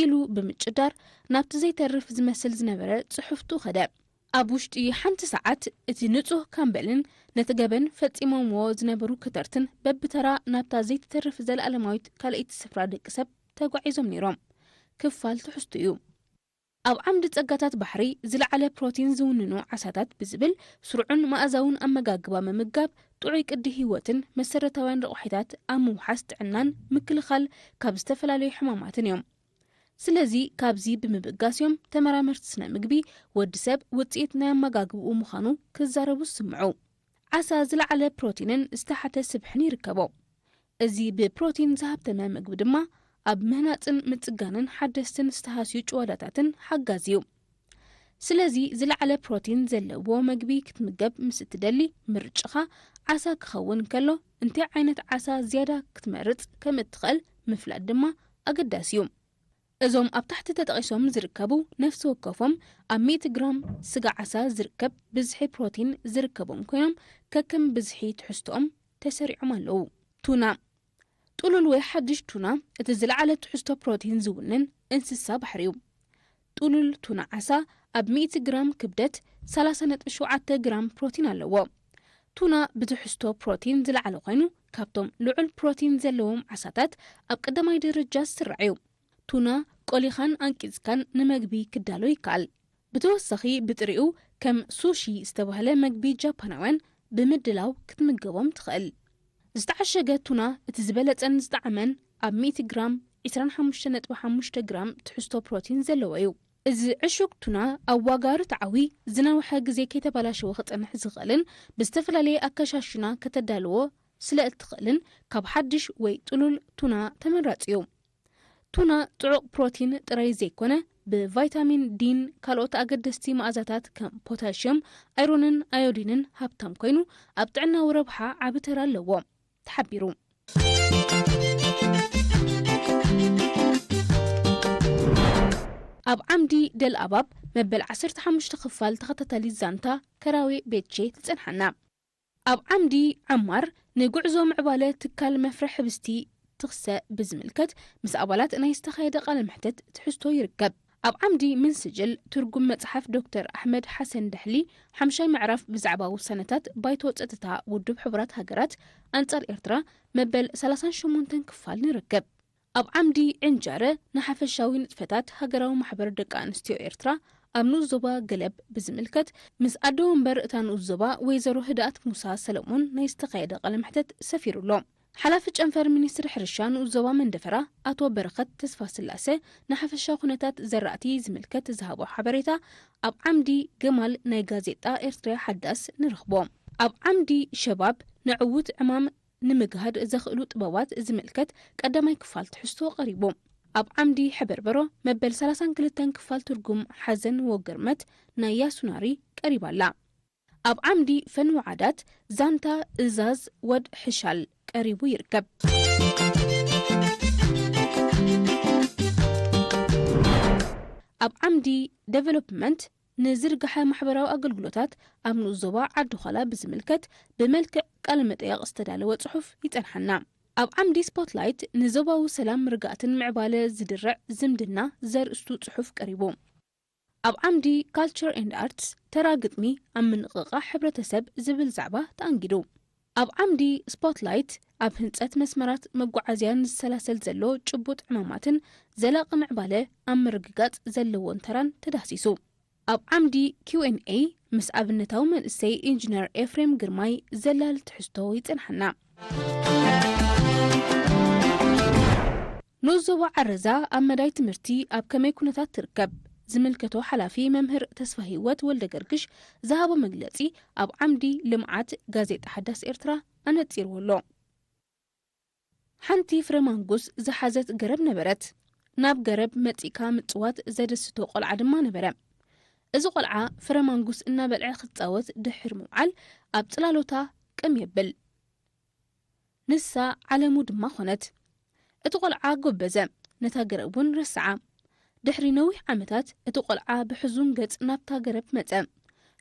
ኢሉ ብምጭዳር ናብቲ ዘይተርፍ ዝመስል ዝነበረ ጽሑፍቱ ኸደ። ኣብ ውሽጢ ሓንቲ ሰዓት እቲ ንጹህ ካምበልን ነቲ ገበን ፈጺሞምዎ ዝነበሩ ከተርትን በብተራ ናብታ ዘይትተርፍ ዘለኣለማዊት ካልኣይቲ ስፍራ ደቂ ሰብ ተጓዒዞም ነይሮም። ክፋል ትሕዝቱ እዩ። ኣብ ዓምዲ ጸጋታት ባሕሪ ዝለዓለ ፕሮቲን ዝውንኑ ዓሳታት ብዝብል ስሩዕን መኣዛውን ኣመጋግባ ምምጋብ ጥዑይ ቅዲ ህይወትን መሰረታውያን ረቑሒታት ኣብ ምውሓስ ጥዕናን ምክልኻል ካብ ዝተፈላለዩ ሕማማትን እዮም። ስለዚ ካብዚ ብምብጋስ እዮም ተመራመርቲ ስነ ምግቢ ወዲ ሰብ ውጽኢት ናይ ኣመጋግብኡ ምዃኑ ክዛረቡ ዝስምዑ። ዓሳ ዝለዓለ ፕሮቲንን ዝተሓተ ስብሕን ይርከቦ። እዚ ብፕሮቲን ዝሃብተመ ምግቢ ድማ ኣብ ምህናጽን ምጽጋንን ሓደስትን ዝተሃስዩ ጭዋዳታትን ሓጋዚ እዩ። ስለዚ ዝለዓለ ፕሮቲን ዘለዎ ምግቢ ክትምገብ ምስ እትደሊ ምርጭኻ ዓሳ ክኸውን እንከሎ እንታይ ዓይነት ዓሳ ዝያዳ ክትመርጽ ከም እትኽእል ምፍላጥ ድማ ኣገዳሲ እዩ። እዞም ኣብ ታሕቲ ተጠቒሶም ዝርከቡ ነፍሲ ወከፎም ኣብ ሚእቲ ግራም ስጋ ዓሳ ዝርከብ ብዝሒ ፕሮቲን ዝርከቦም ኮይኖም ከከም ብዝሒ ትሕዝቶኦም ተሰሪዖም ኣለዉ። ቱና ጥሉል ወይ ሓድሽ ቱና እቲ ዝለዓለ ትሕዝቶ ፕሮቲን ዝውንን እንስሳ ባሕሪ እዩ። ጥሉል ቱና ዓሳ ኣብ ሚእቲ ግራም ክብደት ሰላሳ ነጥቢ ሸውዓተ ግራም ፕሮቲን ኣለዎ። ቱና ብትሕዝቶ ፕሮቲን ዝለዓለ ኮይኑ ካብቶም ልዑል ፕሮቲን ዘለዎም ዓሳታት ኣብ ቀዳማይ ደረጃ ዝስራዕ እዩ። ቱና ቆሊኻን ኣንቂጽካን ንመግቢ ክዳሎ ይከኣል። ብተወሳኺ ብጥሪኡ ከም ሱሺ ዝተባህለ መግቢ ጃፓናውያን ብምድላው ክትምገቦም ትኽእል። ዝተዓሸገ ቱና እቲ ዝበለጸን ዝጠዓመን ኣብ ሚእቲ ግራም ዕስራን ሓሙሽተ ነጥቢ ሓሙሽተ ግራም ትሕዝቶ ፕሮቲን ዘለዎ እዩ። እዚ ዕሹግ ቱና ኣብ ዋጋ ርትዓዊ ዝነውሐ ግዜ ከይተባላሸወ ክጸንሕ ዝኽእልን ብዝተፈላለየ ኣከሻሽና ከተዳልዎ ስለ እትኽእልን ካብ ሓድሽ ወይ ጥሉል ቱና ተመራጺ እዩ። ቱና ጥዑቕ ፕሮቲን ጥራይ ዘይኮነ ብቫይታሚን ዲን ካልኦት ኣገደስቲ መኣዛታት ከም ፖታሽየም፣ ኣይሮንን ኣዮዲንን ሃብታም ኮይኑ ኣብ ጥዕናዊ ረብሓ ዓቢ ተራ ኣለዎ ተሓቢሩ። ኣብ ዓምዲ ደልኣባብ መበል ዓሰርተ ሓሙሽተ ክፋል ተኸታታሊት ዛንታ ከራዌ ቤቼ ትጸንሓና። ኣብ ዓምዲ ዓማር ንጉዕዞ ምዕባለ ትካል መፍረ ሕብስቲ ትኽሰ ብዝምልከት ምስ ኣባላት ናይ ዝተኻየደ ቃለ መሕተት ትሕዝቶ ይርከብ። ኣብ ዓምዲ ምን ስጅል ትርጉም መጽሓፍ ዶክተር ኣሕመድ ሓሰን ደሕሊ ሓምሻይ ምዕራፍ ብዛዕባ ውሳነታት ባይቶ ጸጥታ ውድብ ሕቡራት ሃገራት ኣንጻር ኤርትራ መበል ሰላሳን ሸሞንተን ክፋል ንርከብ። ኣብ ዓምዲ ዕንጀረ ንሓፈሻዊ ንጥፈታት ሃገራዊ ማሕበር ደቂ ኣንስትዮ ኤርትራ ኣብ ንኡስ ዞባ ገለብ ብዝምልከት ምስ ኣደ ወንበር እታ ንኡስ ዞባ ወይዘሮ ህድኣት ሙሳ ሰለሞን ናይ ዝተኻየደ ቃለ መሕተት ሰፊሩ ኣሎ። ሓላፊ ጨንፈር ሚኒስትሪ ሕርሻ ንኡስ ዞባ መንደፈራ ኣቶ በረኸት ተስፋስላሰ ንሓፈሻዊ ኩነታት ዘራእቲ ዝምልከት ዝሃቦ ሓበሬታ ኣብ ዓምዲ ገማል ናይ ጋዜጣ ኤርትራ ሓዳስ ንረኽቦ። ኣብ ዓምዲ ሸባብ ንዕዉት ዕማም ንምግሃድ ዘኽእሉ ጥበባት ዝምልከት ቀዳማይ ክፋል ትሕዝቶ ቀሪቡ። ኣብ ዓምዲ ሕበርበሮ መበል ሰላሳን ክልተን ክፋል ትርጉም ሓዘን ወግርመት ናይ ያሱናሪ ቀሪባ ኣላ። ኣብ ዓምዲ ፈንዊ ዓዳት ዛንታ እዛዝ ወድ ሕሻል ቀሪቡ ይርከብ። ኣብ ዓምዲ ዴቨሎፕመንት ንዝርግሐ ማሕበራዊ ኣገልግሎታት ኣብ ንኡስ ዞባ ዓዲ ዃላ ብዝምልከት ብመልክዕ ቃለ መጠየቕ ዝተዳለወ ጽሑፍ ይጸንሓና። ኣብ ዓምዲ ስፖትላይት ንዞባዊ ሰላም ርግኣትን ምዕባለ ዝድርዕ ዝምድና ዘርእስቱ ጽሑፍ ቀሪቡ። ኣብ ዓምዲ ካልቸር ኤንድ ኣርትስ ተራ ግጥሚ ኣብ ምንቕቓሕ ሕብረተሰብ ዝብል ዛዕባ ተኣንጊዱ። ኣብ ዓምዲ ስፖትላይት ኣብ ህንጸት መስመራት መጓዓዝያን ዝሰላሰል ዘሎ ጭቡጥ ዕማማትን ዘላቒ ምዕባለ ኣብ ምርግጋጽ ዘለዎን ተራን ተዳህሲሱ። ኣብ ዓምዲ ኪው ኤን ኤ ምስ ኣብነታዊ መንእሰይ ኢንጂነር ኤፍሬም ግርማይ ዘላል ትሕዝቶ ይጸንሓና። ንኡስ ዞባ ዓረዛ ኣብ መዳይ ትምህርቲ ኣብ ከመይ ኩነታት ትርከብ? ዝምልከቶ ሓላፊ መምህር ተስፋ ህይወት ወልደ ገርግሽ ዝሃቦ መግለጺ ኣብ ዓምዲ ልምዓት ጋዜጣ ሓዳስ ኤርትራ ኣነጺርዎ ኣሎ። ሓንቲ ፍረ ማንጉስ ዝሓዘት ገረብ ነበረት። ናብ ገረብ መጺእካ ምጽዋት ዘደስቶ ቆልዓ ድማ ነበረ። እዚ ቆልዓ ፍረ ማንጉስ እናበልዐ ክጻወት ድሕር ምውዓል ኣብ ጽላሎታ ቅም የብል። ንሳ ዓለሙ ድማ ኾነት። እቲ ቆልዓ ጎበዘ፣ ነታ ገረብ እውን ረስዓ። ድሕሪ ነዊሕ ዓመታት እቲ ቆልዓ ብሕዙን ገጽ ናብታ ገረብ መጸ።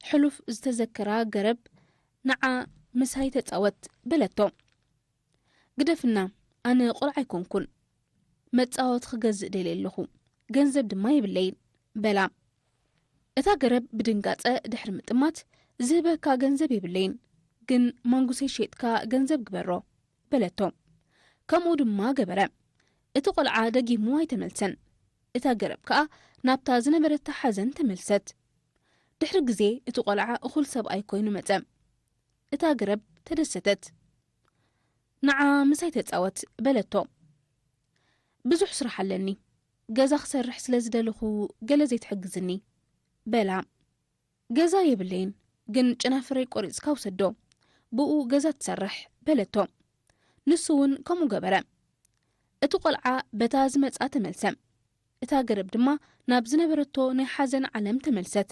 ሕሉፍ ዝተዘከራ ገረብ ንዓ ምሳይ ተጻወት በለቶ። ግደፍና፣ ኣነ ቆልዓ ኣይኮንኩን። መጻወቲ ክገዝእ ደልየ ኣለኹ፣ ገንዘብ ድማ የብለይን በላ። እታ ገረብ ብድንጋጸ ድሕሪ ምጥማት ዝህበካ ገንዘብ የብለይን፣ ግን ማንጉሰይ ሸይጥካ ገንዘብ ግበሮ በለቶ። ከምኡ ድማ ገበረ። እቲ ቆልዓ ደጊሙ ኣይተመልሰን። እታ ገረብ ከኣ ናብታ ዝነበረታ ሓዘን ተመልሰት። ድሕሪ ግዜ እቲ ቆልዓ እኹል ሰብኣይ ኮይኑ መጸ። እታ ገረብ ተደሰተት። ንዓ ምሳይ ተጻወት በለቶ። ብዙሕ ስራሕ ኣለኒ፣ ገዛ ክሰርሕ ስለ ዝደለኹ ገለ ዘይትሕግዝኒ በላ። ገዛ የብለይን፣ ግን ጨናፍረይ ቆሪጽካ ውሰዶ፣ ብኡ ገዛ ትሰርሕ በለቶ። ንሱ እውን ከምኡ ገበረ። እቲ ቆልዓ በታ ዝመጻ ተመልሰ። እታ ገረብ ድማ ናብ ዝነበረቶ ናይ ሓዘን ዓለም ተመልሰት።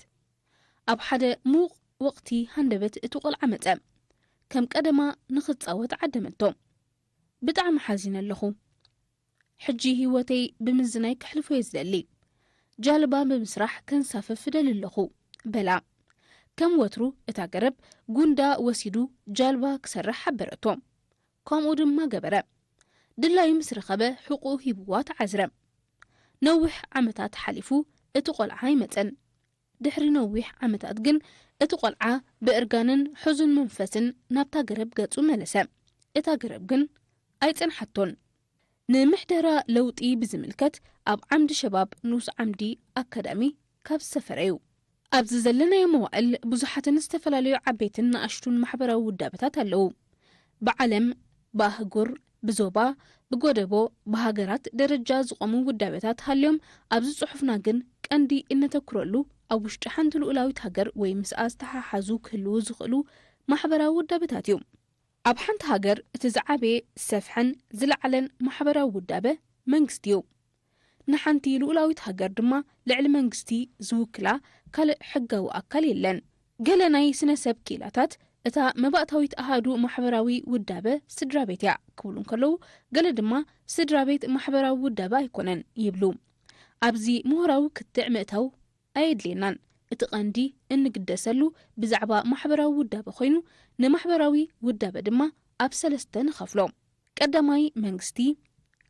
ኣብ ሓደ ምዉቕ ወቕቲ ሃንደበት እቲ ቆልዓ መጸ። ከም ቀደማ ንኽጻወት ዓደመቶ። ብጣዕሚ ሓዚነ ኣለኹ። ሕጂ ህይወተይ ብምዝናይ ከሕልፎ እየ ዝደሊ። ጃልባ ብምስራሕ ከንሳፍፍ እደሊ ኣለኹ በላ። ከም ወትሩ እታ ገረብ ጉንዳ ወሲዱ ጃልባ ክሰርሕ ሓበረቶ። ከምኡ ድማ ገበረ። ድላዩ ምስ ረኸበ ሕቑኡ ሂብዋ ተዓዝረ። ነዊሕ ዓመታት ሓሊፉ እቲ ቆልዓ ኣይመጸን። ድሕሪ ነዊሕ ዓመታት ግን እቲ ቆልዓ ብእርጋንን ሕዙን መንፈስን ናብታ ገረብ ገጹ መለሰ። እታ ገረብ ግን ኣይጸንሓቶን። ንምሕደራ ለውጢ ብዝምልከት ኣብ ዓምዲ ሸባብ ንኡስ ዓምዲ ኣካዳሚ ካብ ዝሰፈረ እዩ። ኣብዚ ዘለናዮ መዋእል ብዙሓትን ዝተፈላለዩ ዓበይትን ንኣሽቱን ማሕበራዊ ውዳበታት ኣለዉ። ብዓለም፣ ብኣህጉር፣ ብዞባ፣ ብጎደቦ፣ ብሃገራት ደረጃ ዝቖሙ ውዳበታት ሃልዮም ኣብዚ ጽሑፍና ግን ቀንዲ እነተኩረሉ ኣብ ውሽጢ ሓንቲ ልኡላዊት ሃገር ወይ ምስኣ ዝተሓሓዙ ክህልዉ ዝኽእሉ ማሕበራዊ ውዳበታት እዩ። ኣብ ሓንቲ ሃገር እቲ ዝዓበየ ሰፍሐን ዝለዓለን ማሕበራዊ ውዳበ መንግስቲ እዩ። ንሓንቲ ልኡላዊት ሃገር ድማ ልዕሊ መንግስቲ ዝውክላ ካልእ ሕጋዊ ኣካል የለን። ገለ ናይ ስነ ሰብ ክኢላታት እታ መባእታዊት ኣሃዱ ማሕበራዊ ውዳበ ስድራ ቤት እያ ክብሉ እንከለዉ፣ ገለ ድማ ስድራ ቤት ማሕበራዊ ውዳበ ኣይኮነን ይብሉ። ኣብዚ ምሁራዊ ክትዕ ምእታው ኣየድልየናን። እቲ ቀንዲ እንግደሰሉ ብዛዕባ ማሕበራዊ ውዳበ ኮይኑ፣ ንማሕበራዊ ውዳበ ድማ ኣብ ሰለስተ ንኸፍሎ። ቀዳማይ መንግስቲ፣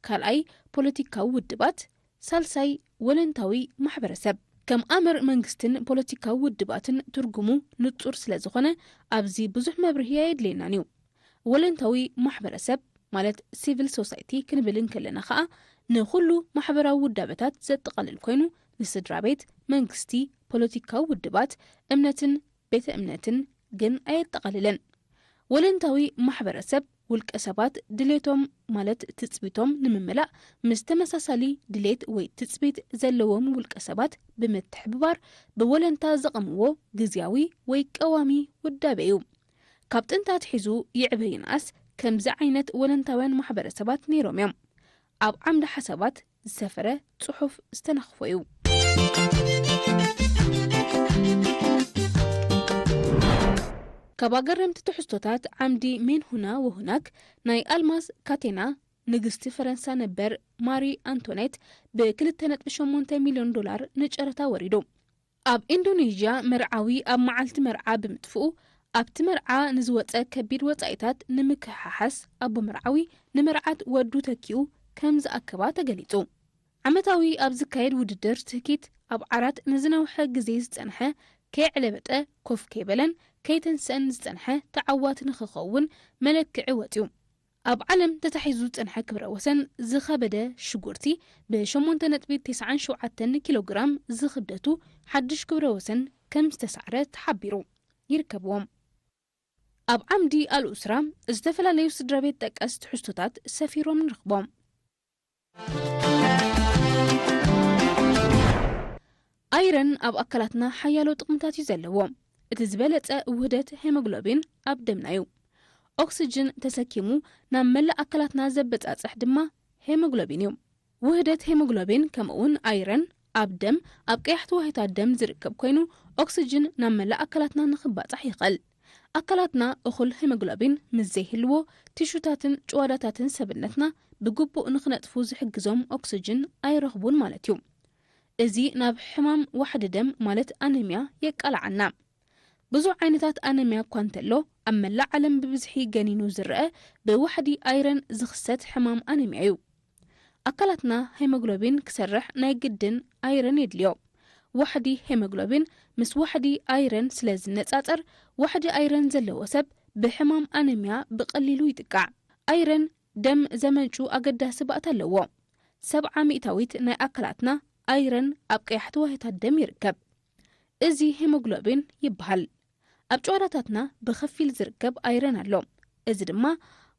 ካልኣይ ፖለቲካዊ ውድባት፣ ሳልሳይ ወለንታዊ ማሕበረሰብ። ከም ኣምር መንግስትን ፖለቲካዊ ውድባትን ትርጉሙ ንጹር ስለ ዝኾነ፣ ኣብዚ ብዙሕ መብርሂ ኣየድልየናን እዩ። ወለንታዊ ማሕበረሰብ ማለት ሲቪል ሶሳይቲ ክንብል እንከለና ኸኣ፣ ንኹሉ ማሕበራዊ ውዳበታት ዘጠቓልል ኮይኑ፣ ንስድራ ቤት፣ መንግስቲ፣ ፖለቲካዊ ውድባት፣ እምነትን ቤተ እምነትን ግን ኣየጠቓልልን። ወለንታዊ ማሕበረሰብ ውልቀ ሰባት ድሌቶም ማለት ትጽቢቶም ንምምላእ ምስ ተመሳሳሊ ድሌት ወይ ትጽቢት ዘለዎም ውልቀ ሰባት ብምትሕብባር ብወለንታ ዘቐምዎ ግዝያዊ ወይ ቀዋሚ ውዳበ እዩ። ካብ ጥንቲ ኣትሒዙ ይዕበ ይንኣስ ከምዚ ዓይነት ወለንታውያን ማሕበረሰባት ነይሮም እዮም። ኣብ ዓምዲ ሓሳባት ዝሰፈረ ጽሑፍ ዝተነኽፎ እዩ። ካብ ኣገረምቲ ትሕዝቶታት ዓምዲ ሜን ሁና ወሁናክ ናይ ኣልማዝ ካቴና ንግስቲ ፈረንሳ ነበር ማሪ ኣንቶኔት ብ ክልተ ነጥቢ ሸሞንተ ሚልዮን ዶላር ንጨረታ ወሪዱ። ኣብ ኢንዶኔዥያ መርዓዊ ኣብ መዓልቲ መርዓ ብምጥፍኡ ኣብቲ መርዓ ንዝወጸ ከቢድ ወጻኢታት ንምክሕሓስ ኣቦ መርዓዊ ንመርዓት ወዱ ተኪኡ ከም ዝኣከባ ተገሊጹ። ዓመታዊ ኣብ ዝካየድ ውድድር ትህኪት ኣብ ዓራት ንዝነውሐ ግዜ ዝጸንሐ ከየዕለበጠ ኮፍ ከይበለን ከይተንስአን ዝጸንሐ ተዓዋቲ ንኽኸውን መለክዒ ወጺኡ። ኣብ ዓለም ተታሒዙ ዝጸንሐ ክብረ ወሰን ዝኸበደ ሽጉርቲ ብ ሸሞንተ ነጥቢ ተስዓን ሸውዓተን ኪሎ ግራም ዝኽብደቱ ሓድሽ ክብረ ወሰን ከም ዝተሳዕረ ተሓቢሩ ይርከብዎም። ኣብ ዓምዲ ኣልኡስራ ዝተፈላለዩ ስድራ ቤት ጠቀስ ትሕዝቶታት ሰፊሮም ንረኽቦም። ኣይረን ኣብ ኣካላትና ሓያሎ ጥቕምታት እዩ ዘለዎ። እቲ ዝበለጸ ውህደት ሄሞግሎቢን ኣብ ደምና እዩ። ኦክስጅን ተሰኪሙ ናብ መላእ ኣካላትና ዘበጻጽሕ ድማ ሄሞግሎቢን እዩ። ውህደት ሄሞግሎቢን ከምኡውን ኣይረን ኣብ ደም ኣብ ቀያሕቲ ዋህታት ደም ዝርከብ ኮይኑ ኦክስጅን ናብ መላእ ኣካላትና ንኽባጻሕ ይኽእል። ኣካላትና እኹል ሄሞግሎቢን ምስ ዘይህልዎ ቲሹታትን ጭዋዳታትን ሰብነትና ብግቡእ ንኽነጥፉ ዝሕግዞም ኦክስጅን ኣይረኽቡን ማለት እዩ። እዚ ናብ ሕማም ዋሕዲ ደም ማለት ኣነሚያ የቃልዓና። ብዙሕ ዓይነታት ኣነሚያ እኳ እንተሎ ኣብ መላእ ዓለም ብብዝሒ ገኒኑ ዝረአ ብዋሕዲ ኣይረን ዝኽሰት ሕማም ኣነሚያ እዩ። ኣካላትና ሄሞግሎቢን ክሰርሕ ናይ ግድን ኣይረን የድልዮ። ዋሕዲ ሄሞግሎቢን ምስ ዋሕዲ ኣይረን ስለ ዝነጻጸር ዋሕዲ ኣይረን ዘለዎ ሰብ ብሕማም ኣነሚያ ብቐሊሉ ይጥቃዕ። ኣይረን ደም ዘመንጩ ኣገዳሲ ባእታ ኣለዎ። ሰብዓ ሚእታዊት ናይ ኣካላትና ኣይረን ኣብ ቀያሕቲ ዋህታት ደም ይርከብ። እዚ ሄሞግሎቢን ይበሃል። ኣብ ጨዋዳታትና ብኸፊል ዝርከብ ኣይረን ኣሎ። እዚ ድማ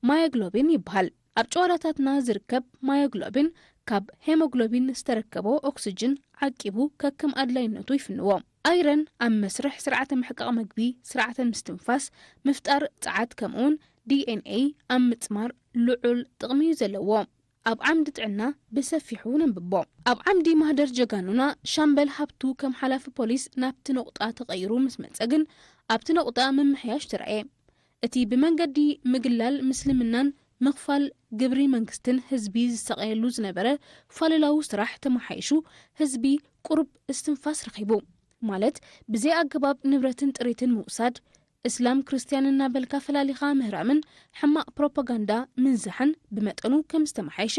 ማዮግሎቢን ይበሃል። ኣብ ጨዋዳታትና ዝርከብ ማዮግሎቢን ካብ ሄሞግሎቢን ዝተረከቦ ኦክስጅን ዓቂቡ ከከም ኣድላይነቱ ይፍንዎ። ኣይረን ኣብ መስርሕ ስርዓተ ምሕቃቕ መግቢ፣ ስርዓተ ምስትንፋስ፣ ምፍጣር ጸዓት ከምኡውን ዲ ኤን ኤ ኣብ ምጽማር ልዑል ጥቕሚ እዩ ዘለዎ። ኣብ ዓምዲ ጥዕና ብሰፊሑ ነንብቦ። ኣብ ዓምዲ ማህደር ጀጋኑና ሻምበል ሃብቱ ከም ሓላፊ ፖሊስ ናብቲ ነቑጣ ተቐይሩ ምስ መጸ ግን ኣብቲ ነቑጣ ምምሕያሽ ተራእየ። እቲ ብመንገዲ ምግላል ምስልምናን ምኽፋል ግብሪ መንግስትን ህዝቢ ዝሰቐየሉ ዝነበረ ፋልላዊ ስራሕ ተመሓይሹ ህዝቢ ቁሩብ እስትንፋስ ረኺቡ። ማለት ብዘይ ኣገባብ ንብረትን ጥሪትን ምውሳድ፣ እስላም ክርስትያን እናበልካ ፈላሊኻ ምህራምን ሕማቕ ፕሮፓጋንዳ ምንዛሕን ብመጠኑ ከም ዝተመሓየሸ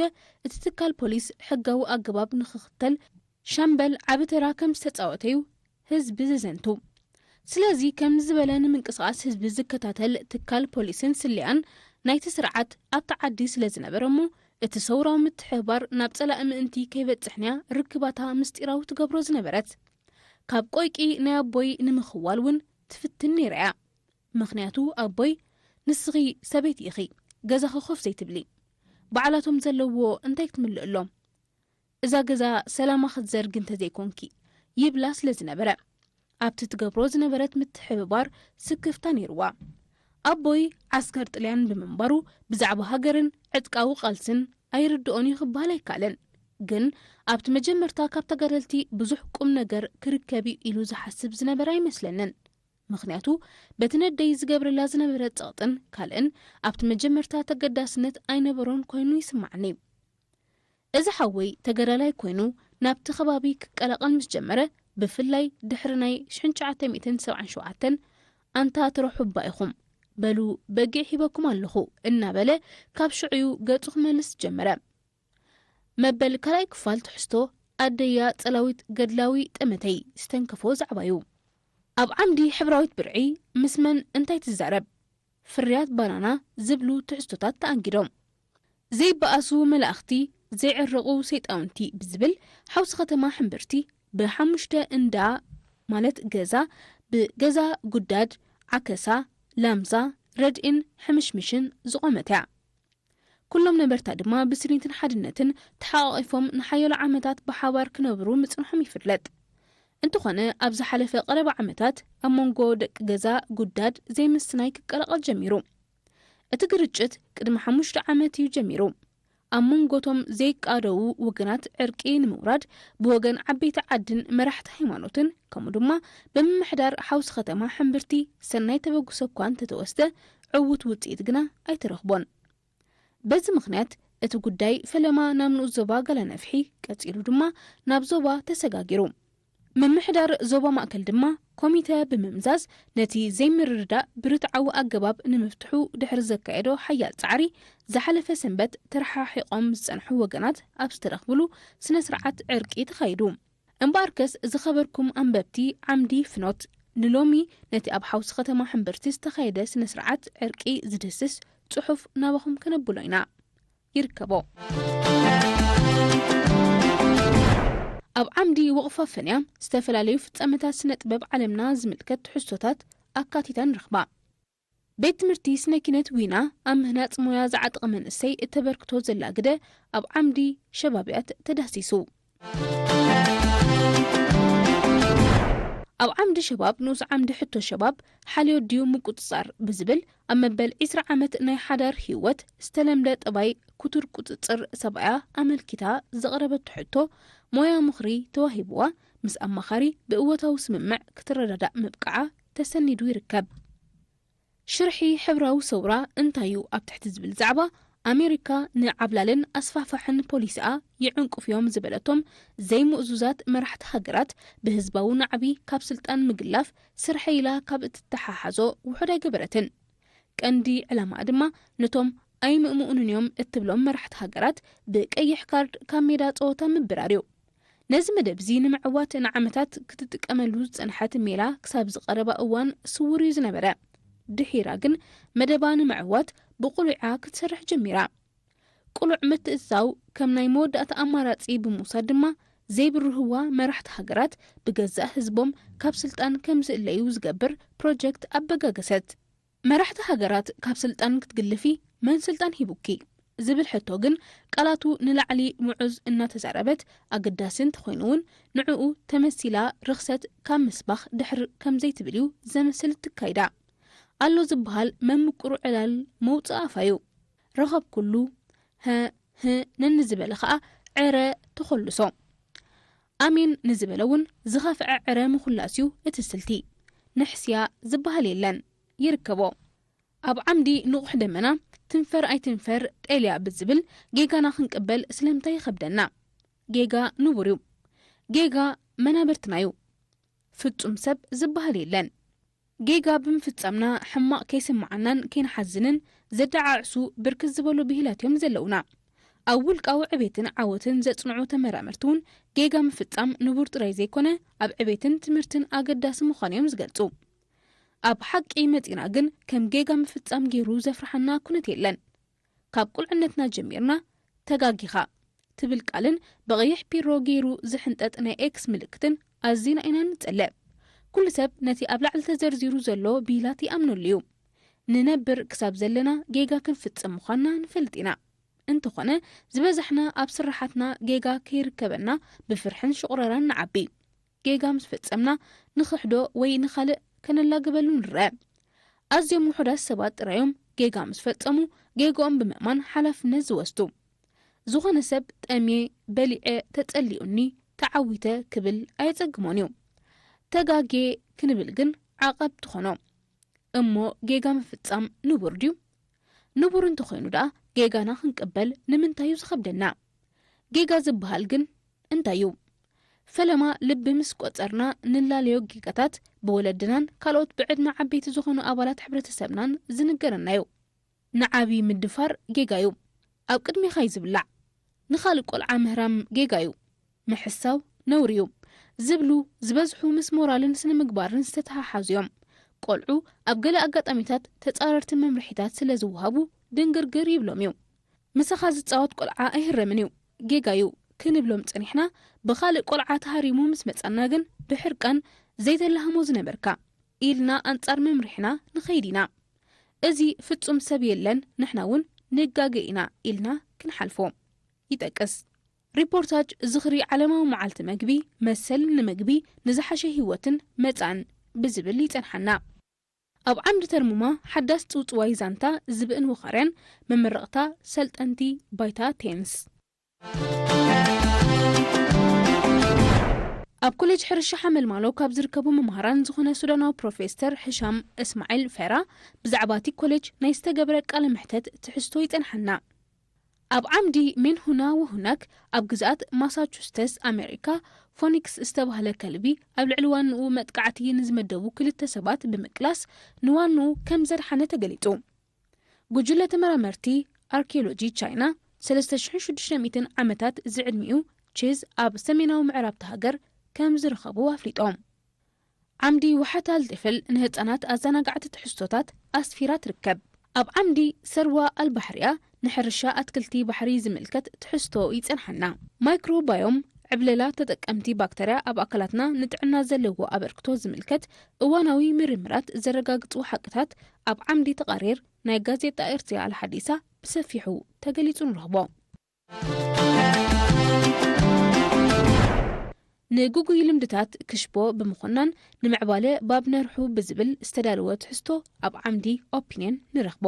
እቲ ትካል ፖሊስ ሕጋዊ ኣገባብ ንኽኽተል ሻምበል ዓቢ ተራ ከም ዝተጻወተዩ ህዝቢ ዘዘንቱ። ስለዚ ከምዚ ዝበለ ንምንቅስቓስ ህዝቢ ዝከታተል ትካል ፖሊስን ስለያን ናይቲ ስርዓት ኣብቲ ዓዲ ስለ ዝነበረ እሞ እቲ ሰውራዊ ምትሕብባር ናብ ጸላኢ ምእንቲ ከይበጽሕንያ ርክባታ ምስጢራዊ ትገብሮ ዝነበረት። ካብ ቆይቂ ናይ ኣቦይ ንምኽዋል እውን ትፍትን ነይራ እያ። ምኽንያቱ ኣቦይ ንስኺ ሰበይቲ ኢኺ፣ ገዛኺ ኮፍ ዘይትብሊ፣ ባዕላቶም ዘለዎ እንታይ ክትምልእሎም? እዛ ገዛ ሰላማ ክትዘርጊ እንተዘይኮንኪ ይብላ ስለ ዝነበረ ኣብቲ ትገብሮ ዝነበረት ምትሕብባር ስክፍታ ነይርዋ። ኣቦይ ዓስከር ጥልያን ብምንባሩ ብዛዕባ ሃገርን ዕጥቃዊ ቃልስን ኣይርድኦን እዩ ክበሃል ኣይከኣልን። ግን ኣብቲ መጀመርታ ካብ ተጋደልቲ ብዙሕ ቁም ነገር ክርከብ እዩ ኢሉ ዝሓስብ ዝነበረ ኣይመስለንን። ምኽንያቱ በቲ ነደይ ዝገብረላ ዝነበረ ጸቕጥን ካልእን ኣብቲ መጀመርታ ተገዳስነት ኣይነበሮን ኮይኑ ይስማዓኒ። እዚ ሓወይ ተጋዳላይ ኮይኑ ናብቲ ከባቢ ክቀላቐል ምስ ጀመረ፣ ብፍላይ ድሕሪ ናይ ሽሕን ትሽዓተ ሚእትን ሰብዓን ሸውዓተን፣ ኣንታ ትረሑባ ኢኹም፣ በሉ፣ በጊዕ ሂበኩም ኣለኹ፣ እናበለ ካብ ሽዑዩ ገጹ ክመልስ ጀመረ። መበል ካልኣይ ክፋል ትሕዝቶ ኣደያ ጸላዊት ገድላዊ ጠመተይ ዝተንከፎ ዛዕባዩ። ኣብ ዓምዲ ሕብራዊት ብርዒ፣ ምስ መን እንታይ ትዛረብ? ፍርያት ባናና ዝብሉ ትሕዝቶታት ተኣንጊዶም። ዘይበኣሱ መላእኽቲ፣ ዘይዕረቑ ሰይጣውንቲ ብዝብል ሓውሲ ከተማ ሕምብርቲ ብሓሙሽተ እንዳ፣ ማለት ገዛ፣ ብገዛ ጉዳድ፣ ዓከሳ፣ ላምዛ፣ ረድኢን ሕምሽምሽን ዝቖመት እያ። ኩሎም ነበርታ ድማ ብስኒትን ሓድነትን ተሓቋቒፎም ንሓያሎ ዓመታት ብሓባር ክነብሩ ምጽንሖም ይፍለጥ። እንተኾነ፣ ኣብ ዝሓለፈ ቀረባ ዓመታት ኣብ መንጎ ደቂ ገዛ ጉዳድ ዘይምስናይ ክቀላቐል ጀሚሩ። እቲ ግርጭት ቅድሚ ሓሙሽተ ዓመት እዩ ጀሚሩ። ኣብ መንጎቶም ዘይቃደዉ ወገናት ዕርቂ ንምውራድ ብወገን ዓበይቲ ዓድን መራሕቲ ሃይማኖትን፣ ከምኡ ድማ ብምምሕዳር ሓውሲ ከተማ ሕምብርቲ ሰናይ ተበግሶ እኳ እንተተወስደ፣ ዕዉት ውጽኢት ግና ኣይተረኽቦን። በዚ ምኽንያት፣ እቲ ጉዳይ ፈለማ ናብ ንኡስ ዞባ ጋላነፍሒ፣ ቀጺሉ ድማ ናብ ዞባ ተሰጋጊሩ። ምምሕዳር ዞባ ማእከል ድማ ኮሚተ ብምምዛዝ፣ ነቲ ዘይምርድዳእ ብርትዓዊ ኣገባብ ንምፍትሑ ድሕሪ ዘካየዶ ሓያል ጻዕሪ፣ ዝሓለፈ ሰንበት ተረሓሒቖም ዝጸንሑ ወገናት ኣብ ዝተረኽብሉ ስነ ስርዓት ዕርቂ ተኻይዱ። እምበኣርከስ፣ ዝኸበርኩም ኣንበብቲ ዓምዲ ፍኖት፣ ንሎሚ ነቲ ኣብ ሓውሲ ከተማ ሕምብርቲ ዝተኻየደ ስነ ስርዓት ዕርቂ ዝድህስስ ጽሑፍ ናባኹም ከነብሎ ኢና። ይርከቦ። ኣብ ዓምዲ ወቕፋ ፈንያ፣ ዝተፈላለዩ ፍጻመታት ስነ ጥበብ ዓለምና ዝምልከት ትሕዝቶታት ኣካቲታ ንረኽባ። ቤት ትምህርቲ ስነ ኪነት ዊና ኣብ ምህናጽ ሞያ ዝዓጠቐ መንእሰይ እተበርክቶ ዘላ ግደ ኣብ ዓምዲ ሸባብ እያ ተዳህሲሱ። ኣብ ዓምዲ ሸባብ፣ ንኡስ ዓምዲ ሕቶ ሸባብ፣ ሓልዮ ድዩ ምቁጽጻር ብዝብል፣ ኣብ መበል ዕስራ ዓመት ናይ ሓዳር ህይወት ዝተለምደ ጠባይ ክቱር ቁጽጽር ሰብኣያ ኣመልኪታ ዘቕረበቶ ሕቶ፣ ሞያ ምኽሪ ተዋሂብዋ፣ ምስ ኣማኻሪ ብእወታዊ ስምምዕ ክትረዳዳእ ምብቃዓ ተሰኒዱ ይርከብ። ሽርሒ ሕብራዊ ሰውራ እንታይ እዩ ኣብ ትሕቲ ዝብል ዛዕባ፣ ኣሜሪካ ንዓብላልን ኣስፋሕፋሕን ፖሊሲኣ ይዕንቅፉ እዮም ዝበለቶም ዘይምእዙዛት መራሕቲ ሃገራት፣ ብህዝባዊ ናዕቢ ካብ ስልጣን ምግላፍ ስርሐይ ኢላ ካብ እትተሓሓዞ ውሑድ ኣይገበረትን። ቀንዲ ዕላማኣ ድማ ነቶም ኣይምእምኡንን እዮም እትብሎም መራሕቲ ሃገራት ብቀይሕ ካርድ ካብ ሜዳ ጸወታ ምብራር እዩ። ነዚ መደብ እዚ ንምዕዋት ንዓመታት ክትጥቀመሉ ዝጸንሐት ሜላ ክሳብ ዝቐረባ እዋን ስዉር እዩ ዝነበረ። ድሒራ ግን መደባ ንምዕዋት ብቕሉዓ ክትሰርሕ ጀሚራ። ቅሉዕ ምትእትታው ከም ናይ መወዳእታ ኣማራጺ ብምውሳድ ድማ ዘይብርህዋ መራሕቲ ሃገራት ብገዛእ ህዝቦም ካብ ስልጣን ከም ዝእለዩ ዝገብር ፕሮጀክት ኣበጋገሰት። መራሕቲ ሃገራት ካብ ስልጣን ክትግልፊ መን ስልጣን ሂቡኪ? ዝብል ሕቶ ግን ቃላቱ ንላዕሊ ምዑዝ እናተዛረበት ኣገዳሲ እንተኾይኑ እውን ንዕኡ ተመሲላ ርኽሰት ካብ ምስባኽ ድሕር ከም ዘይትብል እዩ ዘምስል ትካይዳ። ኣሎ ዝበሃል መምቅሩ ዕላል መውፅእ ኣፋ እዩ። ረኸብኩሉ፣ ሀ፣ ህ፣ ነንዝበለ ኸዓ ዕረ ተኾልሶ። ኣሜን ንዝበለ እውን ዝኸፍዐ ዕረ ምኹላስ እዩ እቲ ስልቲ። ንሕስያ ዝበሃል የለን። ይርከቦ። ኣብ ዓምዲ ንቑሕ ደመና፣ ትንፈር ኣይትንፈር ጤልያ ብዝብል ጌጋና ክንቅበል ስለምንታይ ይኸብደና? ጌጋ ንቡር እዩ። ጌጋ መናብርትና እዩ። ፍጹም ሰብ ዝበሃል የለን። ጌጋ ብምፍጻምና ሕማቕ ከይስምዓናን ከይንሓዝንን ዘደዓዕሱ ብርክት ዝበሉ ብሂላት እዮም ዘለውና። ኣብ ውልቃዊ ዕቤትን ዓወትን ዘጽንዑ ተመራመርቲ እውን ጌጋ ምፍጻም ንቡር ጥራይ ዘይኮነ ኣብ ዕቤትን ትምህርትን ኣገዳሲ ምዃኑ እዮም ዝገልጹ። ኣብ ሓቂ መጺና ግን ከም ጌጋ ምፍጻም ገይሩ ዘፍርሓና ኩነት የለን። ካብ ቁልዕነትና ጀሚርና ተጋጊኻ ትብል ቃልን ብቐይሕ ፒሮ ገይሩ ዝሕንጠጥ ናይ ኤክስ ምልክትን ኣዚና ኢና ንጸልእ። ኩሉ ሰብ ነቲ ኣብ ላዕሊ ተዘርዚሩ ዘሎ ብሂላት ይኣምነሉ እዩ። ንነብር ክሳብ ዘለና ጌጋ ክንፍጽም ምዃንና ንፈልጥ ኢና። እንተኾነ ዝበዛሕና ኣብ ስራሓትና ጌጋ ከይርከበና ብፍርሕን ሽቑረራን ንዓቢ። ጌጋ ምስ ፈጸምና ንኽሕዶ ወይ ንኻልእ ከነላግበሉ ንረአ። ኣዝዮም ውሑዳት ሰባት ጥራዮም ጌጋ ምስ ፈጸሙ ጌግኦም ብምእማን ሓላፍነት ዝወስዱ። ዝኾነ ሰብ ጠምየ፣ በሊዐ፣ ተጸሊኡኒ፣ ተዓዊተ ክብል ኣየጸግሞን እዩ። ተጋግየ ክንብል ግን ዓቐብ ትኾኖ። እሞ ጌጋ ምፍጻም ንቡር ድዩ? ንቡር እንተኾይኑ ደኣ ጌጋና ክንቅበል ንምንታይ እዩ ዝኸብደና? ጌጋ ዝበሃል ግን እንታይ እዩ? ፈለማ ልቢ ምስ ቆጸርና ንላለዮ ጌጋታት ብወለድናን ካልኦት ብዕድመ ዓበይቲ ዝኾኑ ኣባላት ሕብረተሰብናን ዝንገረና እዩ። ንዓቢ ምድፋር ጌጋ እዩ። ኣብ ቅድሜኻ እዩ ዝብላዕ። ንኻልእ ቆልዓ ምህራም ጌጋ እዩ። ምሕሳው ነውሪ እዩ። ዝብሉ ዝበዝሑ ምስ ሞራልን ስነ ምግባርን ዝተተሓሓዙ እዮም። ቆልዑ ኣብ ገለ ኣጋጣሚታት ተጻረርቲ መምርሒታት ስለ ዝወሃቡ ድንግርግር ይብሎም እዩ። ምሳኻ ዝጻወት ቆልዓ ኣይህረምን እዩ። ጌጋ እዩ ክንብሎም ጸኒሕና ብኻልእ ቆልዓ ተሃሪሙ ምስ መጻና ግን ብሕርቃን ዘይተላህሞ ዝነበርካ ኢልና ኣንጻር መምርሕና ንኸይድ ኢና። እዚ ፍጹም ሰብ የለን ንሕና እውን ንጋገ ኢና ኢልና ክንሓልፎ ይጠቅስ። ሪፖርታጅ ዝኽሪ ዓለማዊ መዓልቲ መግቢ መሰል ንምግቢ ንዝሓሸ ህይወትን መጻን ብዝብል ይጸንሓና። ኣብ ዓምዲ ተርሙማ ሓዳስ ጽውጽዋይ ዛንታ ዝብእን ወኻርያን መመረቕታ ሰልጠንቲ ባይታ ቴንስ። ኣብ ኮሌጅ ሕርሻ ሓመልማሎ ካብ ዝርከቡ መምሃራን ዝኾነ ሱዳናዊ ፕሮፌሰር ሕሻም እስማዒል ፌራ ብዛዕባ እቲ ኮሌጅ ናይ ዝተገበረ ቃለ መሕተት ትሕዝቶ ይጸንሓና። ኣብ ዓምዲ ሜንሁና ወሁናክ ኣብ ግዝኣት ማሳቹስተስ ኣሜሪካ ፎኒክስ ዝተባህለ ከልቢ ኣብ ልዕሊ ዋንኡ መጥቃዕቲ ንዝመደቡ ክልተ ሰባት ብምቅላስ ንዋንኡ ከም ዘድሓነ ተገሊጹ። ጉጅለ ተመራመርቲ ኣርኪኦሎጂ ቻይና ሰለስተ ሽሕን ሽዱሽተ ሚእትን ዓመታት ዝዕድሚኡ ቺዝ ኣብ ሰሜናዊ ምዕራብ እታ ሃገር ከም ዝረኸቡ ኣፍሊጦም። ዓምዲ ውሓት ኣልጥፍል ንህጻናት ኣዘናጋዕቲ ትሕዝቶታት ኣስፊራ ትርከብ። ኣብ ዓምዲ ሰርዋ ኣልባሕርያ ንሕርሻ ኣትክልቲ ባሕሪ ዝምልከት ትሕዝቶ ይጸንሓና። ማይክሮባዮም ዕብለላ ተጠቀምቲ ባክተርያ ኣብ ኣካላትና ንጥዕና ዘለዎ ኣበርክቶ ዝምልከት እዋናዊ ምርምራት ዘረጋግጹ ሓቅታት ኣብ ዓምዲ ተቓሪር ናይ ጋዜጣ ኤርትሪያ ኣልሓዲሳ ብሰፊሑ ተገሊጹ ንረኽቦ። ንግጉይ ልምድታት ክሽቦ ብምኹናን ንምዕባለ ባብ ነርሑ ብዝብል ዝተዳለወ ትሕዝቶ ኣብ ዓምዲ ኦፒንየን ንረኽቦ።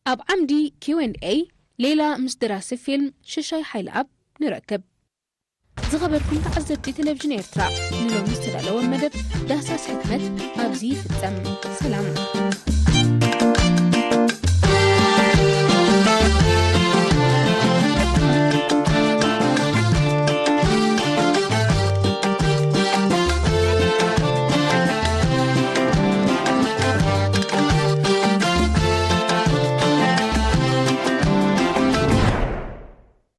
ኣብ ዓምዲ ኪው ኤንድ ኤይ ሌላ ምስ ደራሲ ፊልም ሽሻይ ሓይለኣብ ንረክብ። ዝኸበርኩም ተዓዘብቲ ቴሌቪዥን ኤርትራ፣ ንሎሚ ዝተዳለወ መደብ ዳህሳስ ሕትመት ኣብዚ ይፍጸም። ሰላም።